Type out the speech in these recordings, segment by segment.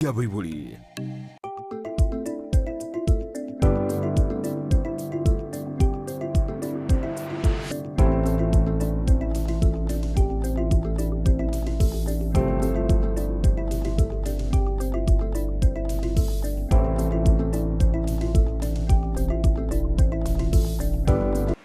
Y'abaibori.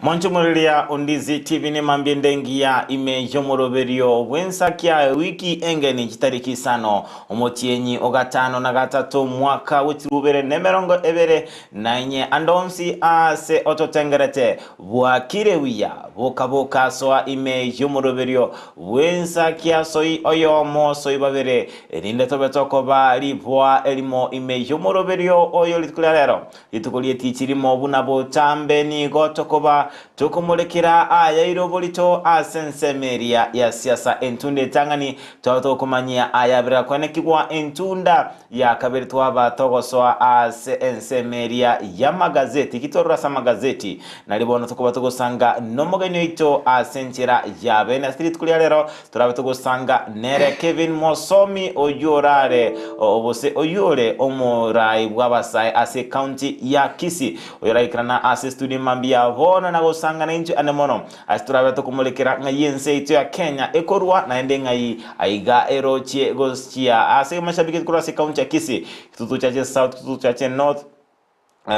Monchomoriria Ondizi TV nemambia ende engiya ime y'omoroberio bw'ensakia ewiki engeni chitariki isano Omotienyi o gatano na gatato omwaka bwe chirubere nemerongo ebere na inye, ande onsi aase ototengerete, bwakire buya, boka boka soa ime y'omoroberio bw'ensakia soi oyomo soi babere, erinde tobe tokoba riboa erimo ime y'omoroberio oyo rituko ria rero. Rituko ri'etichi rimo buna botambe nigo tokoba tokomorekera ayaire oborito ase ensemo eria ya siasa entunda etang'ani twaba tokomanyia ayabere akwenekigwa entunda ya kabere twaba togosoa ase ensemo eria y'amagazeti ki twarora ase amagazeti nari bono tokoba togosanga nomogeni oito ase enchera ya bene ase rituko ria rero Torabe togosanga nere Kevin Mosomi oyio orare gose oyio ore omorai bw'abasae ase ecounty ya Kisii oyo oraikerana ase estudio mambia ya bono na gosanga naintwe ande mono ase torabe tokomorekera ng'ai ense yaito ya Kenya ekorwa naende ng'ai aiga erochie gochia ase amashabiki korwa ase ecounty ya Kisii Kitutu Chache South, Kitutu Chache North.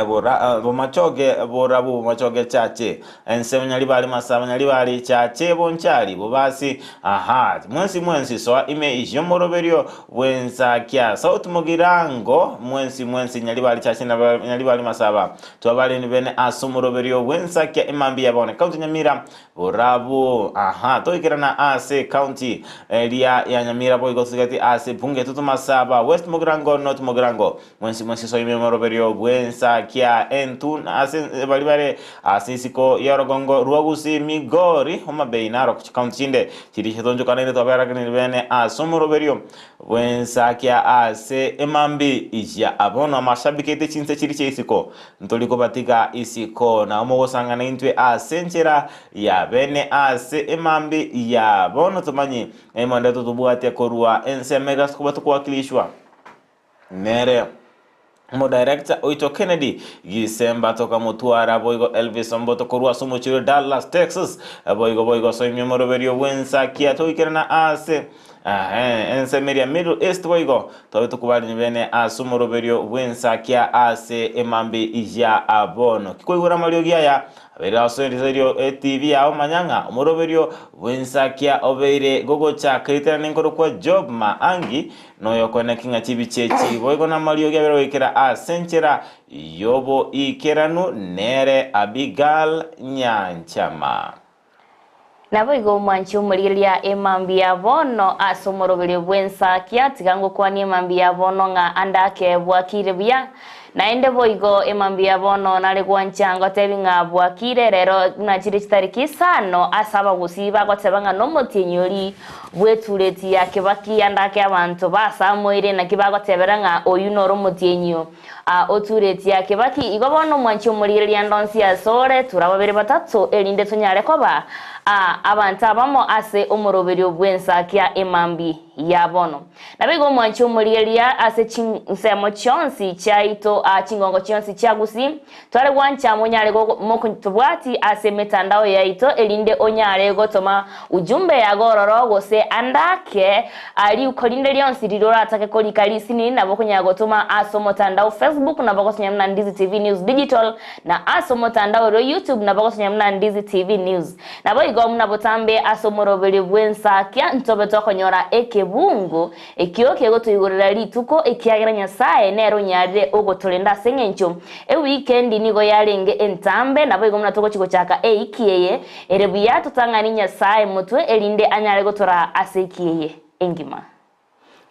Bora bomachoge borabu bomachoge chache ense banyaribari masaba banyaribari chache bonchari bobasi aha mwensi mwensi soa ime y'omoroberio bw'ensakia South Mugirango mwensi mwensi nyaribari chache na banyaribari masaba twabareni bene ase omoroberio bw'ensakia emambia ya bono County Nyamira Borabu aha toikerana ase county eria ya Nyamira boigo tosigati ase bunge tutumasaba West Mugirango North Mugirango Mwensi mwensi soime omoroberio bw'ensakia entu ase baria bare ase isiko y'orogongo rwa Gusii, Migori, Homa Bay, Narok, chikaunti chinde chiria chitonchokanaine twaberagereire bene ase omoroberio bw'ensakia ase emambi ya bono amashabiki aito chinse chiria chia isiko ntori kobatiga isiko nao mogosang'ana intwe ase enchera ya bene ase emambi ya bono tomanye ng'a totobwatia korwa ensemo egasi koba tokwakilishwa. Nere omodirector oito Kennedy Gisemba tokamotwara boigo Elvis Omboto korwa ase omochie o Dallas, Texas. Boigo boigo soimia omoroberio bw'ensakia toikerana ase ensemo eria Middle East boigo tobe tokobarina bene ase omoroberio bw'ensakia ase emambi ya bono. Kikoigora amariogi aya Abeire asoereserio etibi yao manya ng'a omoroberio bw'ensakia obeire gogochaka riterane nkorokwa Job Maangi Noyokoeneki ng'a chibichi echi boigo namariogi abere goikera ase enchera y'oboikeranu nere Abigal Nyanchama. Naboigo omwanchi omorigereria emambia ya bono ase omoroberio bw'ensakia, tiga ngokwanie emambia ya bono ng'a ande ake bwakire buya. Naende boigo emambia ya bono nare gwancha ngotebi ng'a bwakire rero buna chire chitariki isano ase abagusii bagoteba ng'a nomotienyi oria bw'etureti ya Kibaki ande ake abanto basamoire naki bagotebera ng'a oyio noro omotienyi o tureti ya Kibaki. Igo bono omwanchi omorigereria ande onsi asore, tura babere batato erinde tonyare koba abanto abamo ase omoroberio bw'ensakia emambi ya bono. Naboigo omwanchi omorigereria ase chinsemo chionsi chiaito, chingongo chionsi chia Gusii, Tware gwancha monyare mokotobwati ase emetandao yaito erinde onyare gotoma ujumbe yago ororo gose ande ake riuko rinde rionsi riria oratake korika risinini nabo okonyara gotoma ase omotandao Facebook nabo ogosonya buna Ndizi TV News Digital na ase omotandao oria o YouTube nabo ogosonya buna Ndizi TV News. Naboigo buna botambe ase omoroberio bw'ensakia ntobe tokonyora ekebungo Ekio kegotoigorera rituko, ekiagera Nyasae nere onyarire ogotorenda ase engencho ewikendi nigo yarenge entambe, naboigo buna togochia gochaka eiki eye, ere buya totang'ani Nyasae motwe erinde anyare gotoraa ase eiki eye engima.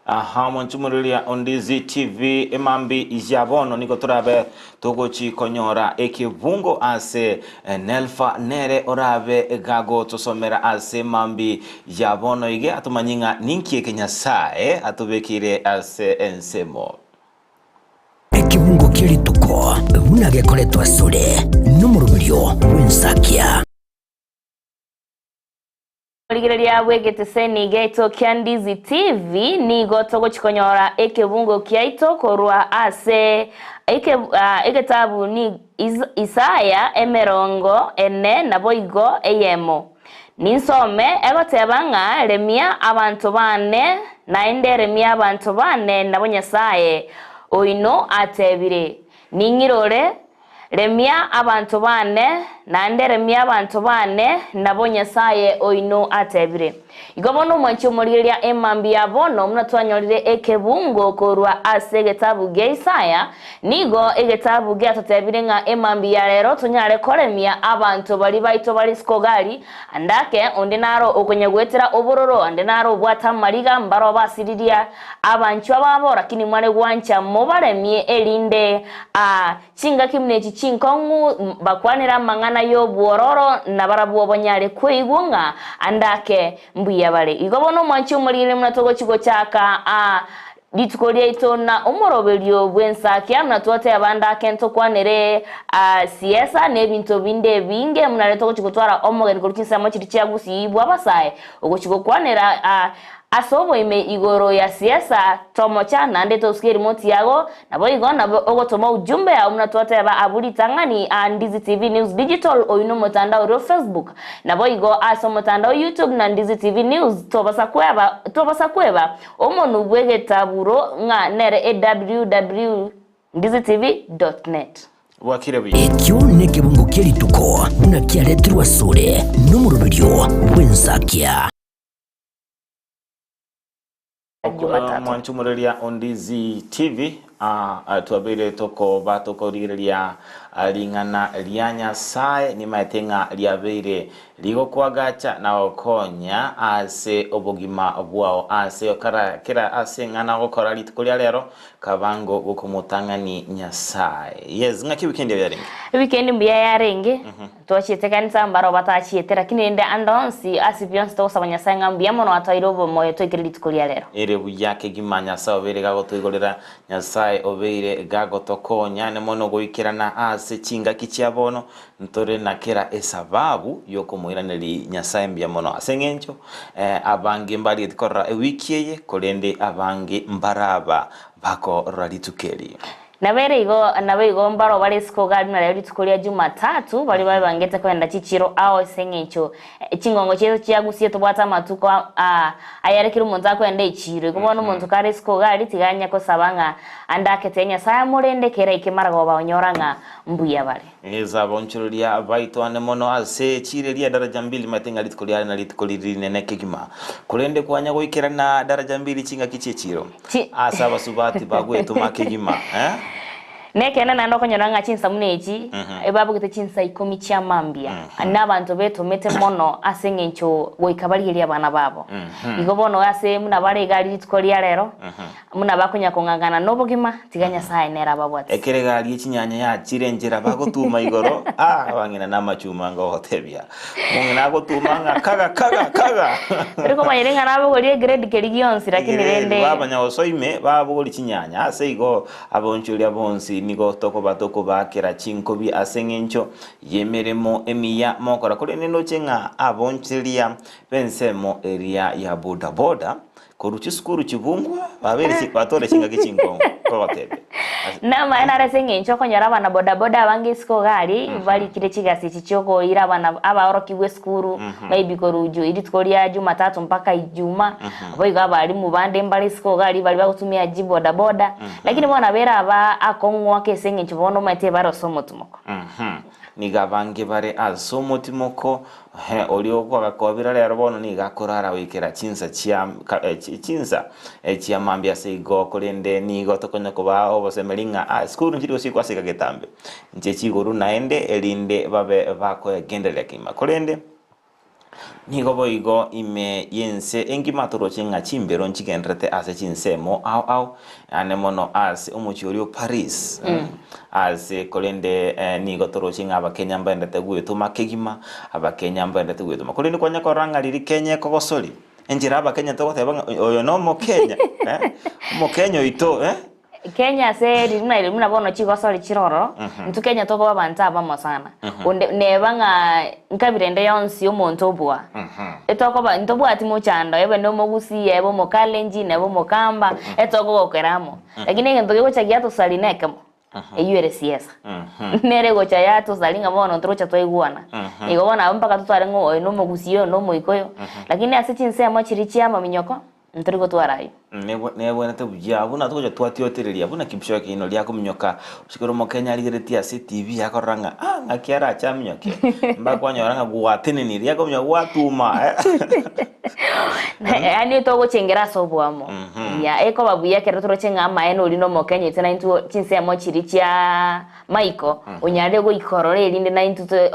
Aha omonchumoriria o Ndizi TV emambi ya bono nigo torabe Togochi konyora ekebungo ase Nelfa nere orabe gagotosomera ase mambi ya bono iga atomanye ng'a ninki eke Nyasae atobekeire ase ensemo. Ekebungo kie rituko buna gekoretwa asore nomoroberio bw'ensakia. Rigereria bw'egeteseni giaito kia Ndizi TV nigo togochi konyora ekebungo kiaito korwa ase eke, ah, egetabu ni Isaya emerongo ene naboigo eyemo. Ninsome egoteba ng'a remia abanto baane, naende remia abanto baane nabo Nyasae oino atebire. Ning'irore Remia abanto baane, naende remia abanto baane, nabo Nyasae oino atebire. Igo bono omwanchi omorigereria emambia ya bono, buna twanyorire ekebungo korwa ase egetabu gia Isaya, nigo egetabu giatotebire ng'a emambia ya rero tonyare koremia abanto baria baito bare isiko gari, ande ake onde naro okonya goetera obororo, ande naro obwate amariga, mbaro basiriria abanchwa babo, lakini mware gwancha mobaremie erinde a Chingaki buna echi chinkong'u bakwanere amang'ana y'obwororo, na barabwo banyare kweigwa ng'a ande ake mbuya bare. Igo bono omwanchi omorigereria buna togochi gochaka a rituko riaito na omoroberio bw'ensakia, buna twateba ande ake ntokwanere a siesa na ebinto binde ebinge, buna riria togochi gotwara omogeni korwa chinsemo chiria chia gusii bw'abasae, ogochi gokwanera a ase oboime igoro ya siesa, tomocha naende tosuke erimoti yago, Naboigo nabo ogotoma ujumbe yao buna twateba abwo ritang'ani aa Ndizi TV News Digital oyio nomotandao oria o Facebook. Naboigo ase omotandao YouTube na Ndizi TV News tobasa kweba tobasa kweba omonu bw'egetaburo ng'a nere eww ndizitv dot net. Bwakire buya. Ekio nekebungo kie rituko buna kiaretirwe asore nomoroberio bw'ensakia. Jumatatu. Mwanchumureria Ondizi TV twabeire tokoba tokorigereria ring'ana ria Nyasae nimaete ng'a riabeire rigokwagacha na gokonya ase obogima bwao ase kara kera ase eng'ana ogokora rituko ria rero kabango gokomotang'ani Nyasae. Yes, ng'aki weekend yao yarenge? Weekend mbuya yarenge Twachiete kanisa mbaro batachiete, lakini rende ande onsi ase bionsi togosaba Nyasae ng'a mbuya mono atwaire obomoyo toikere rituko ria rero. Ere buya kegima Nyasae obeire gagotoigorera, Nyasae obeire gagotokonya, ne mono goikerana ase chingaki chia bono, ntore na kera esababu y'okomoiraneria Nyasae mbuya mono. Ase eng'encho abange mbarigetie korora ewiki eye, korende abange mbaraba bakorora rituko eri. Nabere igo, naboigo mbaro bare isiko iga runa rero rituko ria Jumatatu, baria babangete kogenda chichiro ao ase eng'encho chingongo chiaito chiagusie tobwate amatuko a ayare kera omonto akogenda echiro. Igo bono omonto kare isiko iga aria tiga anya kosaba ng'a ande akete Nyasae amorende kera aike maragoba onyora ng'a mbuya bare. Ase abaonchoreria baito ane mono ase echiro eria ya Daraja Mbili maete ng'a rituko riare na rituko riri rinene kegima. Korende kwanya goikerana Daraja Mbili chingaki chi'echiro. Chi. Ase abasubati bagwetoma kegima, eh. Nekeene naende okonyora ng'a chinsa buna echi, ebabugete chinsa ikomi chia mambia, na abanto betomete mono ase eng'encho goika barigerie abana babo. Igo bono ase buna bare iga aria rituko ria rero, buna bakonya kong'ang'ana nobogima, tiga Nyasae nere ababwate. Ekero egari ye chinyanya yachire enchera bagotuma igoro, ah, abang'ina namachuma ngogotebia. Omong'ina agotuma ng'a kaga, kaga, kaga. Tori komanyera ing'a nabogorie egrade keria gionsi lakini Egrade, rende. bamanya gosoa ime, babogorie chinyanya. Ase igo, abaonchoria bonsi nigo tokoba tokobaakera chinkobi ase eng'encho y'emeremo emiya mokora. Korende ndoche ng'a abaonchoreria b'ensemo eria ya bodaboda, Korwa chisukuru chibungwa babeire chi batore chingaki chinkong'u kogotebia. Ase. Namaene are ase eng'encho okonyora abana bodaboda abange isiko iga aria barikire chigasi echi chiokoira abana abaorokigwa esukuru maybe korwa ju rituko ria jumatatu mpaka ijuma boigo abalimu bande mbare isiko iga aria baria bagotumia chibodaboda lakini bono nabo eraba akong'u ake ase eng'encho bono omanyete bare ase omotimoko. Nigo abange bare ase omotimoko Ehe, oria okwagakobira rero bono nigo akorara goikera chinsa chia ka chinsa chia mambia ase igo, korende nigo tokonya kobaa obosemeri ng'a aa esukuru nchiri gosikwa ase iga getambe, inche chiguru naende erinde babe bakoegendereria kegima. Korende nigo boigo ime y'ense engima toroche ng'a chimbero nchigendererete ase chinsemo ao ao, Naende mono ase omochie oria o Paris, ase korende nigo toroche ng'a Abakenya mbaendete gwetoma kegima, Abakenya mbaendete gwetoma. Korende kwanya korora ng'a riria Kenya ekogosori, enchera Abakenya togoteba ng'a oyo na Omokenya, Omokenya oito. Kenya ase riria buna riria buna bono chigosori chire ororo, intwe Kenya tokoba abanto abamo sana. Onde neba ng'a nkabira ende yonsi omonto obua, etokoba ntobwati mochando ebe na omogusii, ebe omokalenjin, ebe omokamba, etokogokera amo. Lakini egento kegocha giatosaria nekemo, eywo ere siasa. Nere egocha yatosaria ng'a bono ntorocha twaigwana. Igo bono abwo mpaka totware ng'a oyo na omogusii oyo na omoikoyo, lakini ase chinsemo chiria chia amaminyoko, ntori gotwara aywo. Nebwenerete buya buna togocha twatiotereria buna Kipchoge Keino riria akominyoka gose kera omokenya arigeretie ase etibi akorora ng'a ah ng'aki arache aminyoke mpaka kwanyora ng'a gwatenenire riria akominyoka gwatuma Yaani togochengera ase oboamo. Yeah, ekoba buya ekero toroche ng'a amaene oria na omokenya oito naintwe chinsemo chiria chia maiko, onyare goika ororo erinde naintwe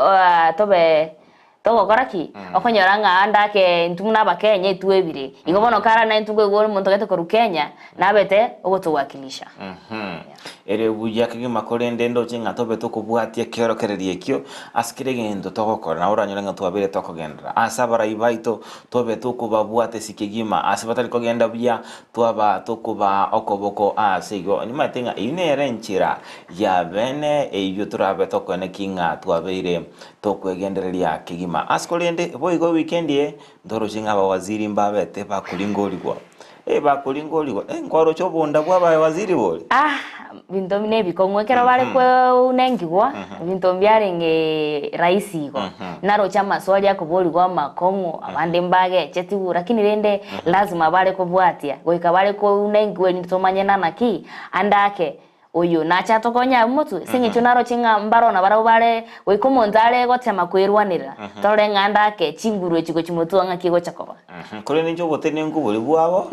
tobe Togokora ki? Okonyora ng'a ande ake intwe buna Abakenya etwebire. Igo bono kare naintwe nkoigwa ore omonto ogete korwa Kenya, nabete ogotowakilisha. Ere buya kegima korende ndoche ng'a tobe tokobwatia ekeorokererio ekio ase kera egento togokora, nabo oranyore ng'a twabeire tokogenderera. Ase abarai baito tobe tokobabwatesi kegima, ase batari kogenda buya twaba tokobaa okoboko ase igo. Nimanyete ng'a eyio nere enchera ya bene eyio torabe tokoenekia ng'a twabeire Tokwegendereria kegima. Ase korende, boigo ewikendi eye, ntoroche ng'a abawaziri mbabete bakoringorigwa. Eh, bakoringorigwa. Eh, nkwaroche obonda bwa abawaziri bori? Ah, binto buna ebikong'u ekero bare kounengigwa, ebinto mbiarenge rahisi igo. Naroche amaswali akoborigwa amakong'u, abande mbagechetigwe, lakini rende lazima bare kobwatia, goika bare kounengigwa erinde tomanye nana ki, ande ake. Oyo nache atokonye abwo motwe, ase engencho naroche ng'a mbaro nabarabwo bare goika omonto are gotema kwerwanerera, torore ng'a ndake chinguru echi gochia motwe oo ng'aki egocha koba. Korende inche obotenenku boria bwabo,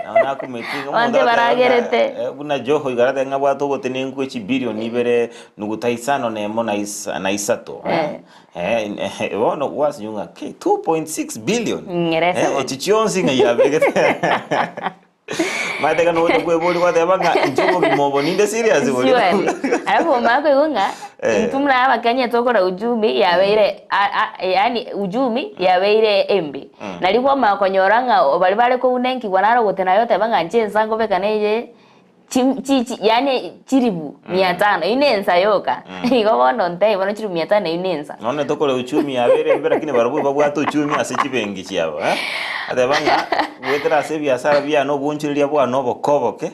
nabo nakumeti ng'a omonto Abanto aratebe ng'a, baragerete. buna Joho iga aratebe ng'a abwate obotenenku bwe chibilioni ibere nuguta isano na emo na isa na isato, bono gwasinywa ng'a ki 2.6 billion, Ng'erese bono. echi chionsi ng'ai abegete. Omanyete ekero nogocha kweboria gwateba ng'a inche obogima obo ninde serious bori. Surely. Alafu omanye koigwa ng'a Eh. intwe buna abakenya tokora uchumi yabeire a- a- yaani uchumi yabeire embe. Nari kwamanya konyora ng'a baria bare kounenkigwa naro ogote naye oteba ng'a inche ensa nkobeka neye chi- chi- chi yaani chiribu mia tano, eywo na ensa yoka. Igo bono ntebie bono chiribu mia tano eywo na ensa. Nonye tokore uchumi yabeire embe lakini barabwo babwate uchumi ase chibenki chiabo eh. Ateba ng'a goetera ase ebiasara biane obonchoreria bwane obokoboke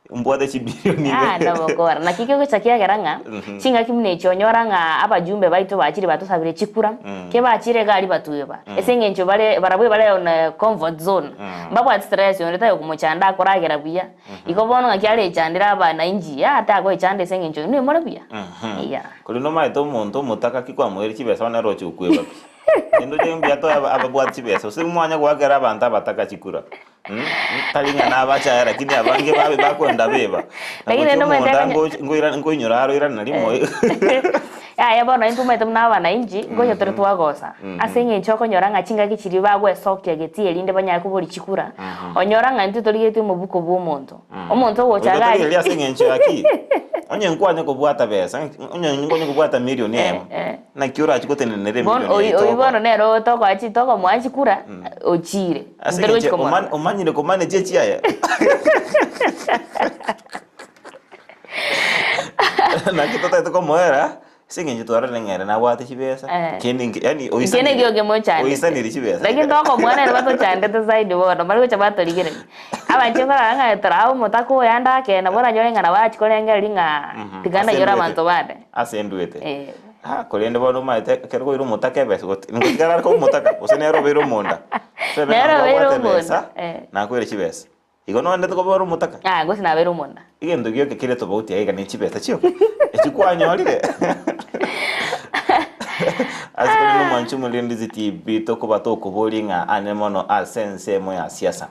mbwate chibilioni Ah, ibere. nobokora. Naki kegocha kiagera ng'a chingaki buna echi onyora ng'a abajumbe baito bachire batosabire chikura, kebachire iga aria batueba. Ase eng'encho bare barabwo ebare on a comfort zone. Mbabwati stress onde tari okomochanda akoragera buya. Igo bono ng'aki arechandere abana inchi, aa tagoechanda ase eng'encho inwe more buya. Yeah. Korende omanyete omonto omotaka ki kwamoeire chibesa bono nere oche gokweba pi. Naende oche mbuya toe ababwate chibesa gose mwanye goakera abanto abataka chikura mh tari ng'a nabachaye lakini abange babe bakwenda beba. Na Lakini gochia naende omanyete omonda konya- ngochi nkoira nkoinyora aro oirane rimo Yaya bono intwe omanyete buna abanainchi, ngocha tore twagosa. Ase eng'encho okonyora ng'a chingaki chiria bagwesokia getii erinde banyare koboria chikura, onyora ng'a intwe torigetie omobuko bwa omonto. Omonto ogocha Goika iga torigereria aria ase eng'encho ya ki? Onye nkwanye kobwata besa, onye nkonye kobwata milioni eyemo, naki orache gotenenera Bono emilioni oyi yaito oyi bono okora? nere tokoa chi tokomoa chikura, ochiire. Ase Ntari gochi eng'encho komorora. omanyire komanage echiaye. Naki totagete komoera, ase eng'encho twarorire ng'a ere nabwate chibesa, Eh. kende inke yaani Kende oisanire ekio kemochandete. oisanire chibesa. Lakini tokomoa nere batochandete zaidi bono, baria gocha batorigereria. Abanche nkorora ng'a tore omotaka oyo ande ake, nabo oranyore ng'a nabo arachi korengereria ng'a tiga Ase ndainyore enduete. abanto bande. Ase enduete. Eh. Ah, korende bono omanyete ekero koira omotaka ebesa goti ngotigara are koba omotaka gose nere obeire omonda. Tobe ng'a Nere obeire nkwabwate omonda, ebesa, eh. nakoire chibesa. Igo nonde tokoba ore omotaka? Ah, gose nabeire omonda. Egento gioka kere tofauti aiga ne chibesa chioka echi kwanyorire. Ase korende omwanchi omorende TV tokoba tokoboria ng'a ane mono ase ensemo ya siasa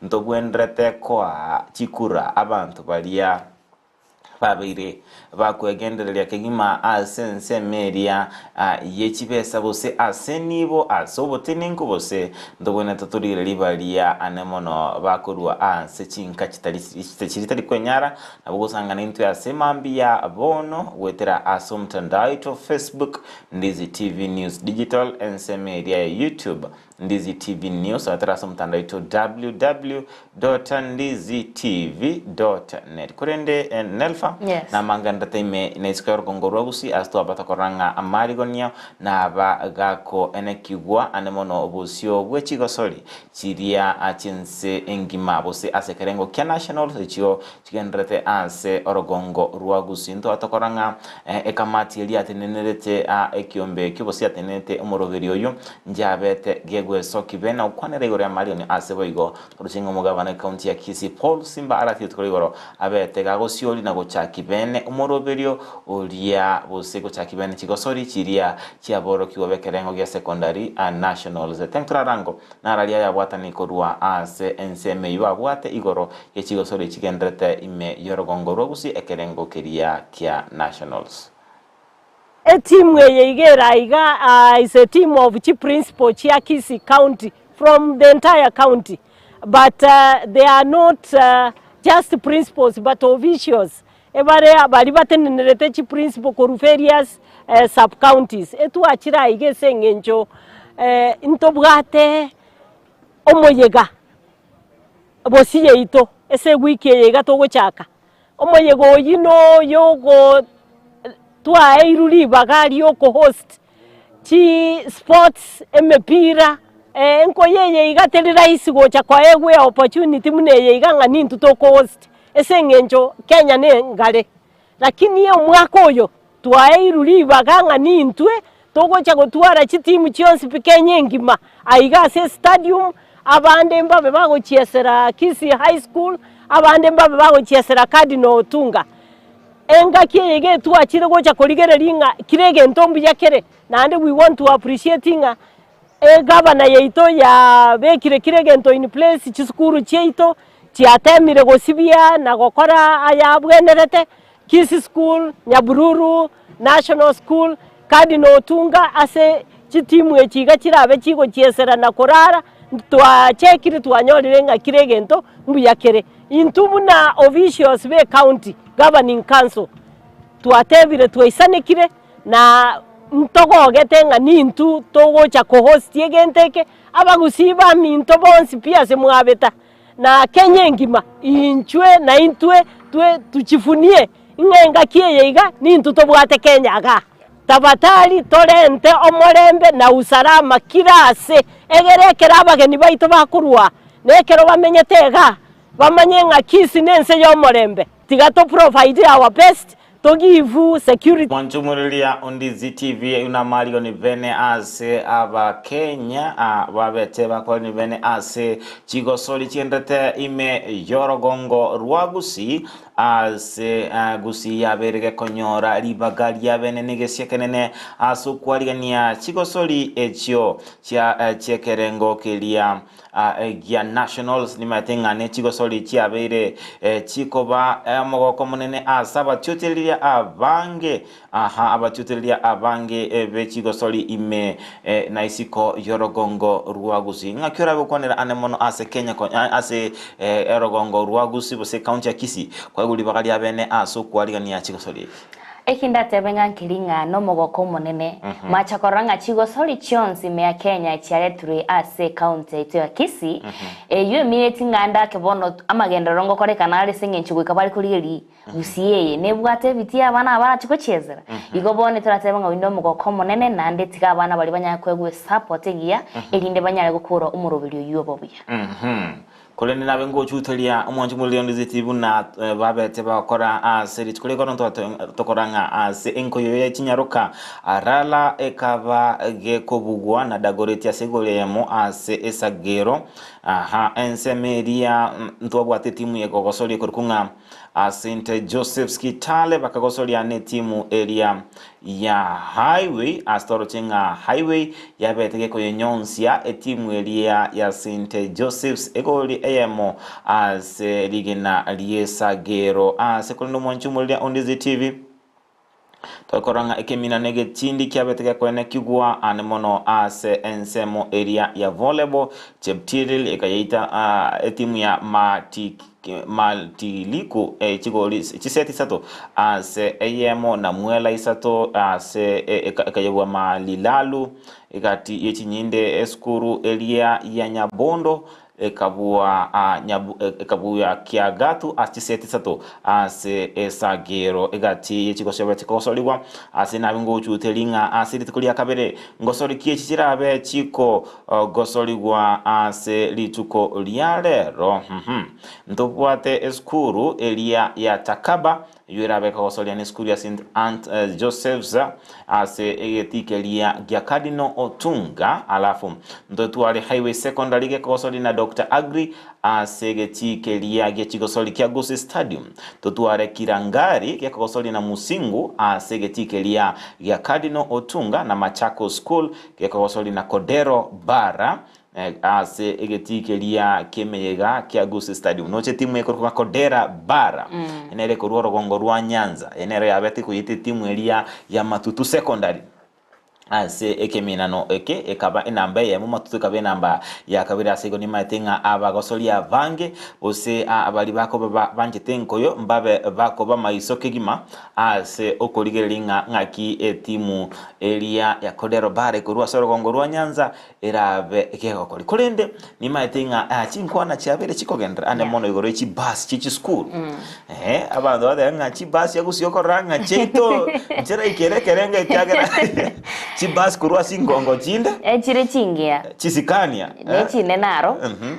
ntobwenerete koa chikura abanto baria babeire bakwegendereria kegima ase ensemo eria ye chibesa gose ase enibo, ase obotenenku gose ntobwenerete torigererie baria ane mono bakorua ase chinka chitari chiritari kwenyara, nabo gosangana intwe ase mambia bono goetera ase omotandao oito Facebook, Ndizi TV News Digital, ensemo eria ya YouTube. Ndizi TV News goetera ase omotandao oito www.ndizitv.net. Korende eh, Nelfa Yes. namangenderete ime na isiko y'orogongo rwa Gusii ase twabata korora ng'a amarigonia naba gakoenekigwa ande mono obosio bwe chigosori chiria chinse engima gose ase ekerengo kia nationals echio chigendererete ase orogongo rwa Gusii. Ntobwate korora ng'a ekamati eria yatenenerete ekiombe ekio gose yatenenerete omoroberi oyio nchiabete gegwesoki be na gokwanera igoro ya Marion ase boigo toroche ng'a omogabana ecounty ya Kisii Paul Simba arati rituko rigoro abete gagosiori na gochaki bene omoroberio oria gose gochaki bene chigosori chiria chiaborokigwa bekerengo gia secondary nationals. Thank torarango Nararia ayabwatani korwa ase ensemo eyio abwate igoro ye chigosori chigendererete ime y'orogongo rwa Gusii ekerengo keria kia Nationals. Etimu eye iga ere aiga is a team of chi principal chia Kisii county from the entire county but they are not just principals but officials ebare baria batenenerete chi principal korwa various sub counties. Etwachire aiga ase eng'encho ntobwate omoyega bosio yaito ase ewiki eye iga togochaka. Omoyega oyio noyo ogo twaeirwe ribaga ria okohost chi sports, emepira, enkoyo eye iga teri rahisi gocha koegwa eopportunity buna eye iga ng'a nintwe tokohost ase eng'encho Kenya ne engare. Lakini omwaka oyo twaeirwe ribaga ng'a nintwe togocha gotwara chitimu chionsi pi Kenya engima aiga ase estadium, abande mbabe bagochiesera Kisii High School, abande mbabe bagochiesera Cardinal Otunga. Engaki eye iga etwachire gocha korigereria ng'a kera egento mbuya kere, naende we want to appreciate ng'a egavana yaito yabekire kera egento in place, chisukuru chiaito chiatemire gosibia na gokora aya abwenerete, Kisii School, Nyabururu National School, Cardinal Otunga ase chitimu echi iga chirabe chigochiesera na korara, twachekire twanyorire ng'a kera egento mbuya kere. Intwe buna officials be county governing council twatebire twaisanekire na ntogogete ng'a nintwe togocha ko host egento eke, abagusii baminto bonsi pi ase mwabeta na Kenya engima inchwe naintwe twe tuchifunie ng'a engaki eye iga nintwe tobwate Kenya igaa. Tabatari torente omorembe na usalama kira ase, egere ekero abageni baito bakorwa na ekero bamenyete igaa, bamanye ng'a Kisii nense y'omorembe. Tiga to provide our best, to give security. Mwanchumureria Ondizi TV eyio namario ni bene ase abakenya babete bakore ni bene ase chigosori chiendete ime yorogongo rwa Gusii Ase Gusii yabeire gekonyora ribaga ria bene negesia ekenene ase okwarigania chigosori echio chia chi'ekerengo keria gia Nationals. Nimaete ng'a nechigosori chiabeire chikoba omogoko omonene ase abatiotereria abange Aha abatiotereria abange be chigosori ime na isiko y'orogongo rwa Gusii. Ng'aki orabe gokwanera ane mono ase Kenya ase orogongo rwa Gusii gose ekaunti ya Kisii kwaigwa ribaga ria bene ase okwarigania chigosori echi? Eki ndatebe ng'a nkeri ng'a nomogoko omonene, mwacha korora ng'a chigosori chionsi ime ya Kenya chiaretirwe ase ekaunti yaito ya Kisii, eyio emineti ng'a ndake bono amagenderero ngokorekana are ase eng'encho goika bare korigereria Gusii eye nebwate ebitii abana aba barachie gochiesera. Igo bono toratebe ng'a oyio nomogoko omonene naende tiga abana baria banyare koegwa esupport engiya erinde banyare gokora omoroberi oyio obe obuya. Korende nabe ngochuteria omwanchi omoriri onde ziti buna babete bagokora ase rituko ri'ekono tokora ng'a ase enkoyo ye chinyaroka arara ekaba gekobugwa na Dagoretti ase egori eyemo ase esagero. Aha ensemo eria ntwabwate etimu yegogosoria ekorokwa ng'a St Joseph's Kitale bakagosoria netimu eria ya Highway ase toroche ng'a Highway yabete gekoyenyonsia etimu eria ya St Joseph's egori eyemo ase rigena riesagero ase korende omwanchi omoriria Ondizi TV. Tokorora ng'a ekemina negetindi kiabete gekoenekigwa aane mono ase ensemo eria ya volleyball, Cheptiril ekayeita etimu ya Matiliku chigori chiseti isato ase eyemo na Mwela isato ase ekayebwa Malilalu egati ye chinyinde esukuru eria ya Nyabondo Ekabua ekabua Kiagatu ase chiseti isato ase esagero egati ye chigosoria chikogosorigwa ase nabe ngochuteri ng'a ase rituko ria kabere ngosori ki echi chirabe chikogosorigwa ase rituko ria rero. Ntobwate esukuru eria ya Takaba Eyio erabe ekogosoria nesukuru ya St. Ant Joseph's ase egetii keria gia Cardinal Otunga. Alafu ntotware Highway Secondary gekogosoria na Doctor Aggrey ase egetii keria gia chigosori kia Gusii Stadium. Totware Kirangari gekogosoria na Musingu ase egetii keria gia Cardinal Otunga na Machakos School gekogosoria na Kodero Bara Ase egetii keria ki'emeyega kia Gusii Stadium noche etimu ekorokwa Kodera Bara nere ekorwa orogongo rwa Nyanza eye nero yabete ekoyeta etimu eria ya Matutu Secondary ase ekeminano eke ekaba enamba eyemo Matutu ekaba enamba ya kabere ase igo nimaete ng'a abagosoria abange gose baria bakoba banchete enkoyo mbabe bakoba maiso kegima Ase okorigereria ng'a ng'aki etimu eria ya Kodero Bara ekorwa ase orogongo rwa Nyanza erabe gegokori. Korende nimaete ng'a ah, chinkwana chiabeire chikogenderera ande mono igoro ye chibus chie chisukuru. Eh, abanto bateba ng'a chibus chia gusii okorora ng'a chiaito nchiraikere ekerengo ekiagera chibus korwa ase chingongo chinde Echire chingiya chisikania ne eh. chinene aro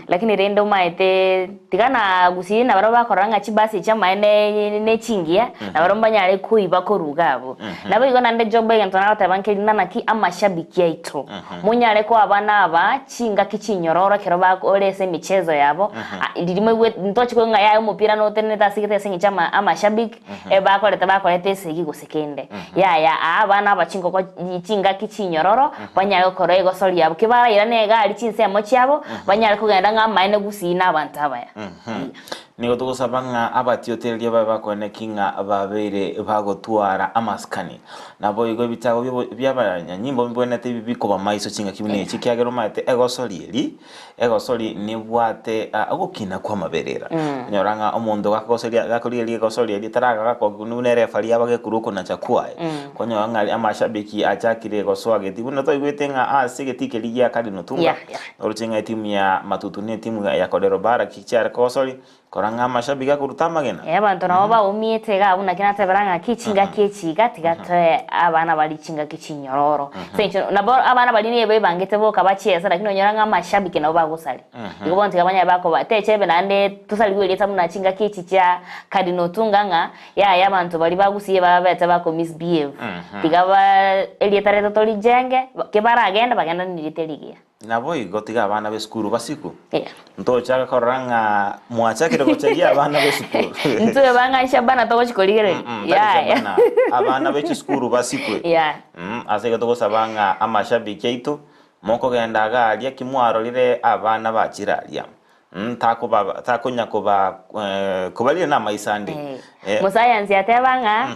lakini rende omaete Tiga na gusii nabarabwo bakorora ng'a chibasi chi'amaene nechingiya, nabarabwo mbanyare koiba korwa iga abwo. Naboigo naende Job egento nagoteba nkerina naki amashabiki aito monyare koa abana aba chingaki chinyororo ekero bakore ase emichezo yabo, riria moigwete ntochi koigwa ng'a yaya omopira notenenete ase egete ase eng'encho ama amashabiki ebakorete bakorete esegi gose kende. Yaya aa abana aba chingoko chingaki chinyororo banyare gokora egosori yabo, ki barairane egari chinsemo chiabo, banyare kogenda ng'a amaene gusii na abanto abaya. Nigo togosaba ng'a abatiotereria babe bakoeneki ng'a babeire bagotwara amasikani. Naboigo ebitago bi'abanyanyimbo mbibwenerete bikoba maiso chingaki buna echi, ekiagera omanyete egosori eri Egosori nebwate ogokina kw'amaberera. Onyora ng'a omonto gakogosoria gakorigereria egosori eria taragakoki buna erefari yaba gekorwa okonacha kwaye. Konyora ng'a amashabiki achakire gosoa getii buna toigwete ng'a ase egetii keria gia Cardinal Otunga, Yeah, yeah. oroche ng'a etimu ya Matutu na etimu ya Kodero Barrack chiare kogosori, Korora ng'a amashabiki akoruta amagena. Ee, abanto nabo baumiete iga abwo, naki natebera ng'aki chingaki echi iga tiga toe abana baria chingaki chinyororo. Ase eng'encho nabo abana baria nigo baebangete boka bachiesa lakini onyora ng'a amashabiki nabo bagosaria. Igo bono tiga banyare bakoba techebe naende tosarigwe erieta buna chingaki echi chia Cardinal Otunga ng'a yaya abanto baria bagusie babete bako misbehave. Tiga ba erieta riaito torijenge, ki baragende bagende nerieta rigiya. Naboigo tiga abana b'esukuru basikwe. Ntochaka korora ng'a mwachakire gochegia abana b'esukuru. Ntwe bang'a Shabana togochi korigereria. Mm, tari Yaya. Shabana. Abana be chisukuru basikwe. Yeah. Mm, ase igo togosaba ng'a amashabiki aito mokogenda iga aria ki mwarorire abana bachire aria. Mm, takoba takonya koba eh, kobarire namaiso ande. Eh. Eh, Mosayansi ateba ng'a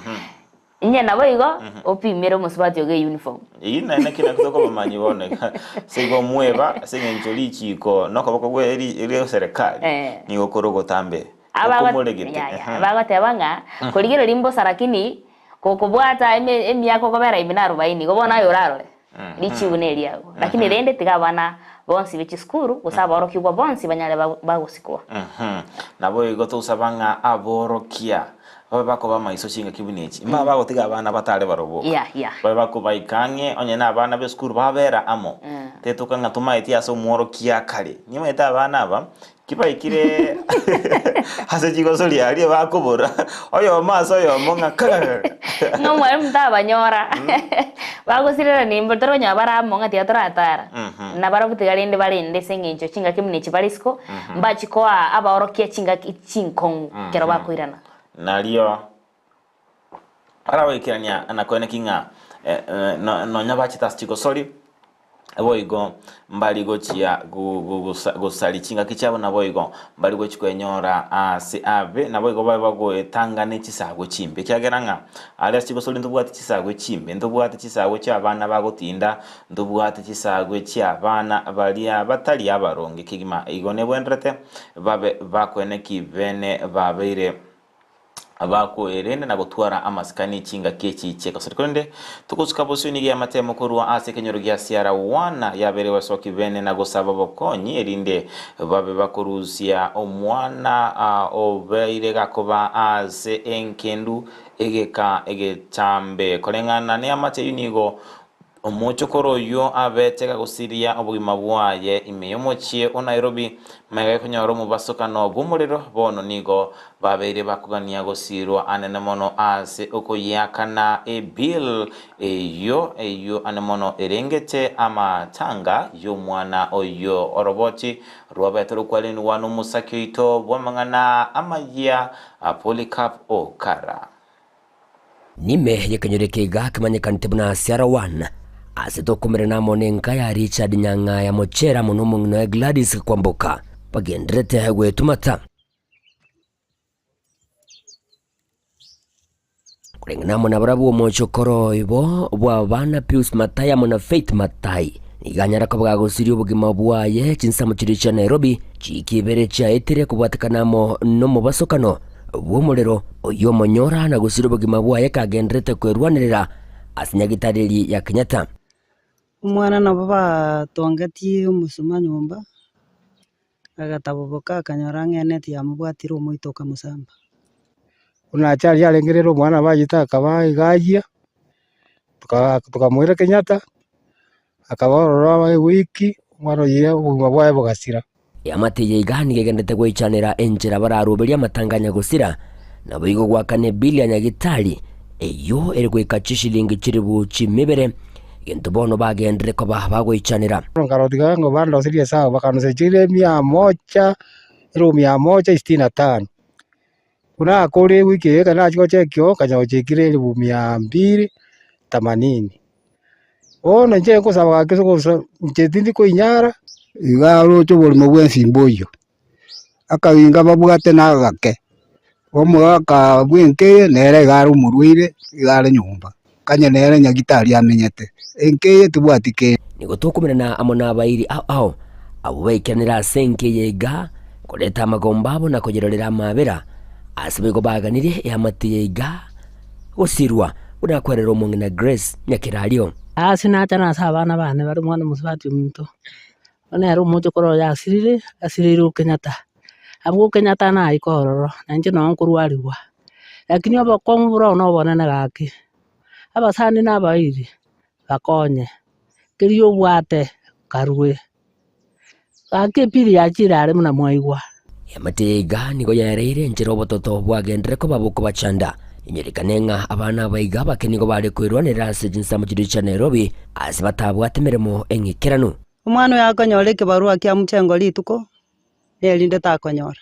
Inye naboigo opimere omosubati ogo eyuniform. Eyio naende naki naki tokobamanyi bono iga. Ase igo omweba ase eng'encho richiiko na okoboko gwe ri rie serikali Eh. nigo kore ogotambe Abago- okomoregete. ya, ya, bagoteba ng'a korigereria mbosa lakini kokobwata eme- emiaka okobera ime na arobaini igo bono aye orarore richibu neriago. Lakini rende tiga abana bonsi be chisukuru gose aborokigwa bonsi banyare ba- bagosikwa. Naboigo togosaba ng'a aborokia Babe bakoba amaiso chingaki buna echi, mbabe bagotiga abana batare barobwo. Yeah, yeah. Babe bakobaika ang'e onye na abana b'esukuru babera amo. Tetoka ng'a tomaeti ase omworokia kare. Nimaete abana aba, ki baikire ase chigosori aria bakobora, oyomo ase oyomo ng'a kagagaga. Ng'a omwalimu tabanyora. Bagosirerania imbe tore konyora bare amo ng'a tiga toratara. Nabarabwo tiga rende barende ase eng'encho chingaki buna echi bare isiko, mbachie koa abaorokia chingaki chinkong'u ekero bakoirana. Nario baragoikerania na koeneki ng'a nonya bachete ase chigosori. Boigo mbari gochia gosaria chingaki chiabo, naboigo mbari gochia kwenyora aase abe, naboigo babe bagoetanga ne chisagwe chimbe, ekiagera ng'a aria ase chigosori ntobwate chisagwe chimbe, ntobwate chisagwe chi'abana bagotinda, ntobwate chisagwe chi'abana baria batari abaronge kegima. Igo nebwenerete babe bakoeneki bene babeire. Bakoerenda na gotwara amasikani chingaki echi chi'egosori. Korende togosuka bosio nigo y'amatemo korwa ase ekenyoro gia Siarawana yabeire basoki bene na gosaba obokonyi erinde babe bakorusia omwana obeire gakoba ase enkendu egeka egetambe. Koreng'ana neamate eyio nigo Omochokoro oyio abete gagosiria obogima bwaye ime y'omochie o Nairobi magega y'okonyora omobasokano bw'omorero, bono nigo babeire bakogania gosirwa anene mono ase okoyiakana ebill eyio eyio ane mono erengete amatanga y'omwana oyio. Oroboti rwabete rokwarenigwa nomosaki oito bw'amang'ana amayia Polycarp Okara. Nime y'ekenyoro eke iga kemanyekanete buna Siarawan, ase tokomerana amo nenka ya Richard Nyang'aya Mochera amo nomong'ina oye Gladys Kwamboka bagendererete gwetumata. Koreng'ana amo nabarabwo omochokoro oibo bw'abana Pius Mathai amo na Faith Mathai nigo anyara koba gagosiria obogima bwaye chinsemo chiria chia Nairobi chiiki ibere chiaetire kobwatekana amo nomobasokano bw'omorero, oyio omonyora na gosiria obogima bwaye kagendererete kwerwanerera ase nyagitari eria ya Kenyatta. Omwana nabo batongetie omosuma nyomba, agataboboka akanyora ng'a eneti yamobwatire omoito okamosamba. Buna achari arenge rero omwana abayete akaba iga ayia, tokamoira Kenyatta, akaba ororo ewiki, omwana oyio obogima bwaye bogasira. Eamate eye iga nigo egenderete goichanera enchera bararoberie amatanga a nyagosira, naboigo goakana ebili ya nyagitari, eyio ere goika chishilingi chilifu chimibere, egento bono bagenderere koba bagoichanera. Nkarotiga ng'a bandoserie esabu, bakandoseria chire mia moja, elfu mia moja sitini na tano. Buna nakore ewiki eye ekero nachia gocheki oo, nkanyora gochekire elfu mia mbili themanini. Bono inche nkosaba gaki ase ogosa inche tindi koinyara. Iga aroche oborimo bw'ensimba oyio, akabinga babwate na agake, omogaka bw'enka eye nere iga are omorwaire, iga are nyomba, kanye nere nyagitari amenyete, enka eye tebwati kende. Nigo tokomerana amo nabairi ao ao, abwo baikeranire ase enka eye iga, koreta amagombo abo na koyerorera amaabera, ase boigo baganirie eamate eye iga gosirwa, buna akwerera omong'ina Grace Nyakerario. Ase nacha nase abana bane bare omwana omosubati ominto, bono nere omochokoro oye asirire, asireire o Kenyatta. Abwo Kenyatta naika ororo, na inche noo nkorwarigwa, lakini obokong'u bore oo nobonene gaki, abasani na abairi bakonye, keria obwate karue. Gaki epili yachire are buna mwaigwa. Eamate eye iga nigo yaereire enchera obototo bwagenderere koba bokobachanda. Inyorikane ng'a abana aba iga abake nigo bare kwerwanerera ase chinsemo chiria chia Nairobi ase batabwate emeremo eng'ikeranu. Omwana oyo akonyora ekebarua kia mchengo rituko, nerinde takonyora.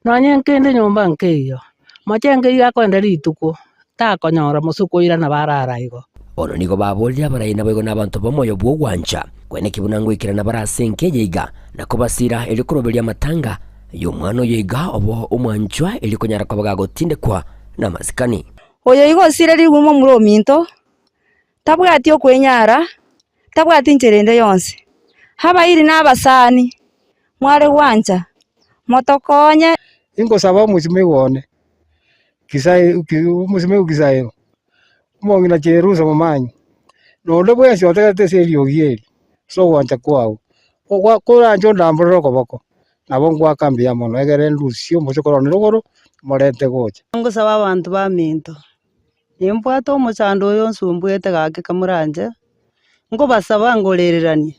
Nonye nkende nyomba nkeiyo, mochengo eyio akoenda rituko, takonyora mose okoirana barara igo. Bono nigo baborire abarai naboigo nabanto b'omoyo bw'ogwancha, kweneki buna ngoikerana bare ase enka eye iga, na kobasiira erio koroberia amatanga y'omwana oyo iga obo omwanchwa erio konyara koba gagotindekwa namasikani. Oyo igo osire riguma momura ominto, tabwati okwenyara, tabwati inchera ende yonsi. Abairi na abasani, mware gwancha, motokonye. Ingosaba omosimegwa one, omosimegwa Kisaero, omong'ina Cherusa Momanyi, na onde bwensi otegerete ase eriogi eri, ase ogwancha kwao, koranche ondamborere okoboko, nabo ngoaka mbuya mono, egere ndusie omochokoro one rogoro, morente gocha. Ngosaba abanto baminto, nimbwate omochando oyo onsumbuete gaki kamoranche, nkobasaba ngorereranie,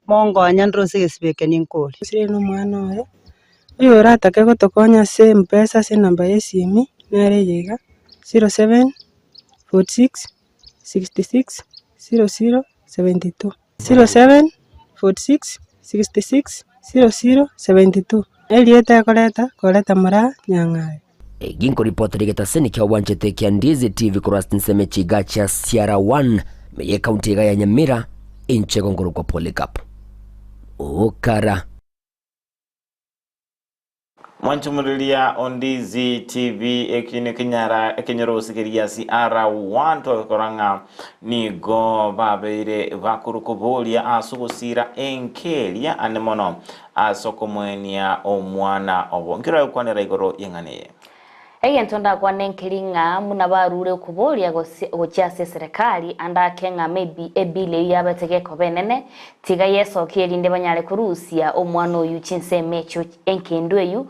monkonye ndose egesibo eke ninkore. Gose nomwana oye, oyo oratake gotokonya ase mpesa ase enamba ya esimi, nere eye iga, 07 46 66 00 72, 07 46 66 00 72, erieta ekoreta, koreta moraa nyang'aye. Eki nkoripotera egetaseni kia obwanchete ekia Ndizi TV korwa ase chinsemo echi iga chia Siara 1 ime ye county iga ya Nyamira. Inche gongorokwa Polycarp Okara. Mwanchumururia Ondizi TV ekio kenyara ekenyorosi keria CR1 twagekora ng'a nigo babeire bakorukoboria ase ogosira enkeria ane mono ase okomoenia omwana obo. Nkero agokwanera igoro y'eng'ana eye. Egento ndakwane nkeri ng'a buna barure okoboria gose gochia ase eserekari ande ake ng'a maybe ebill eyio yabete gekoba enene tiga yesokie erinde banyare korusia omwana oyio chinsemo echio enkendu eyio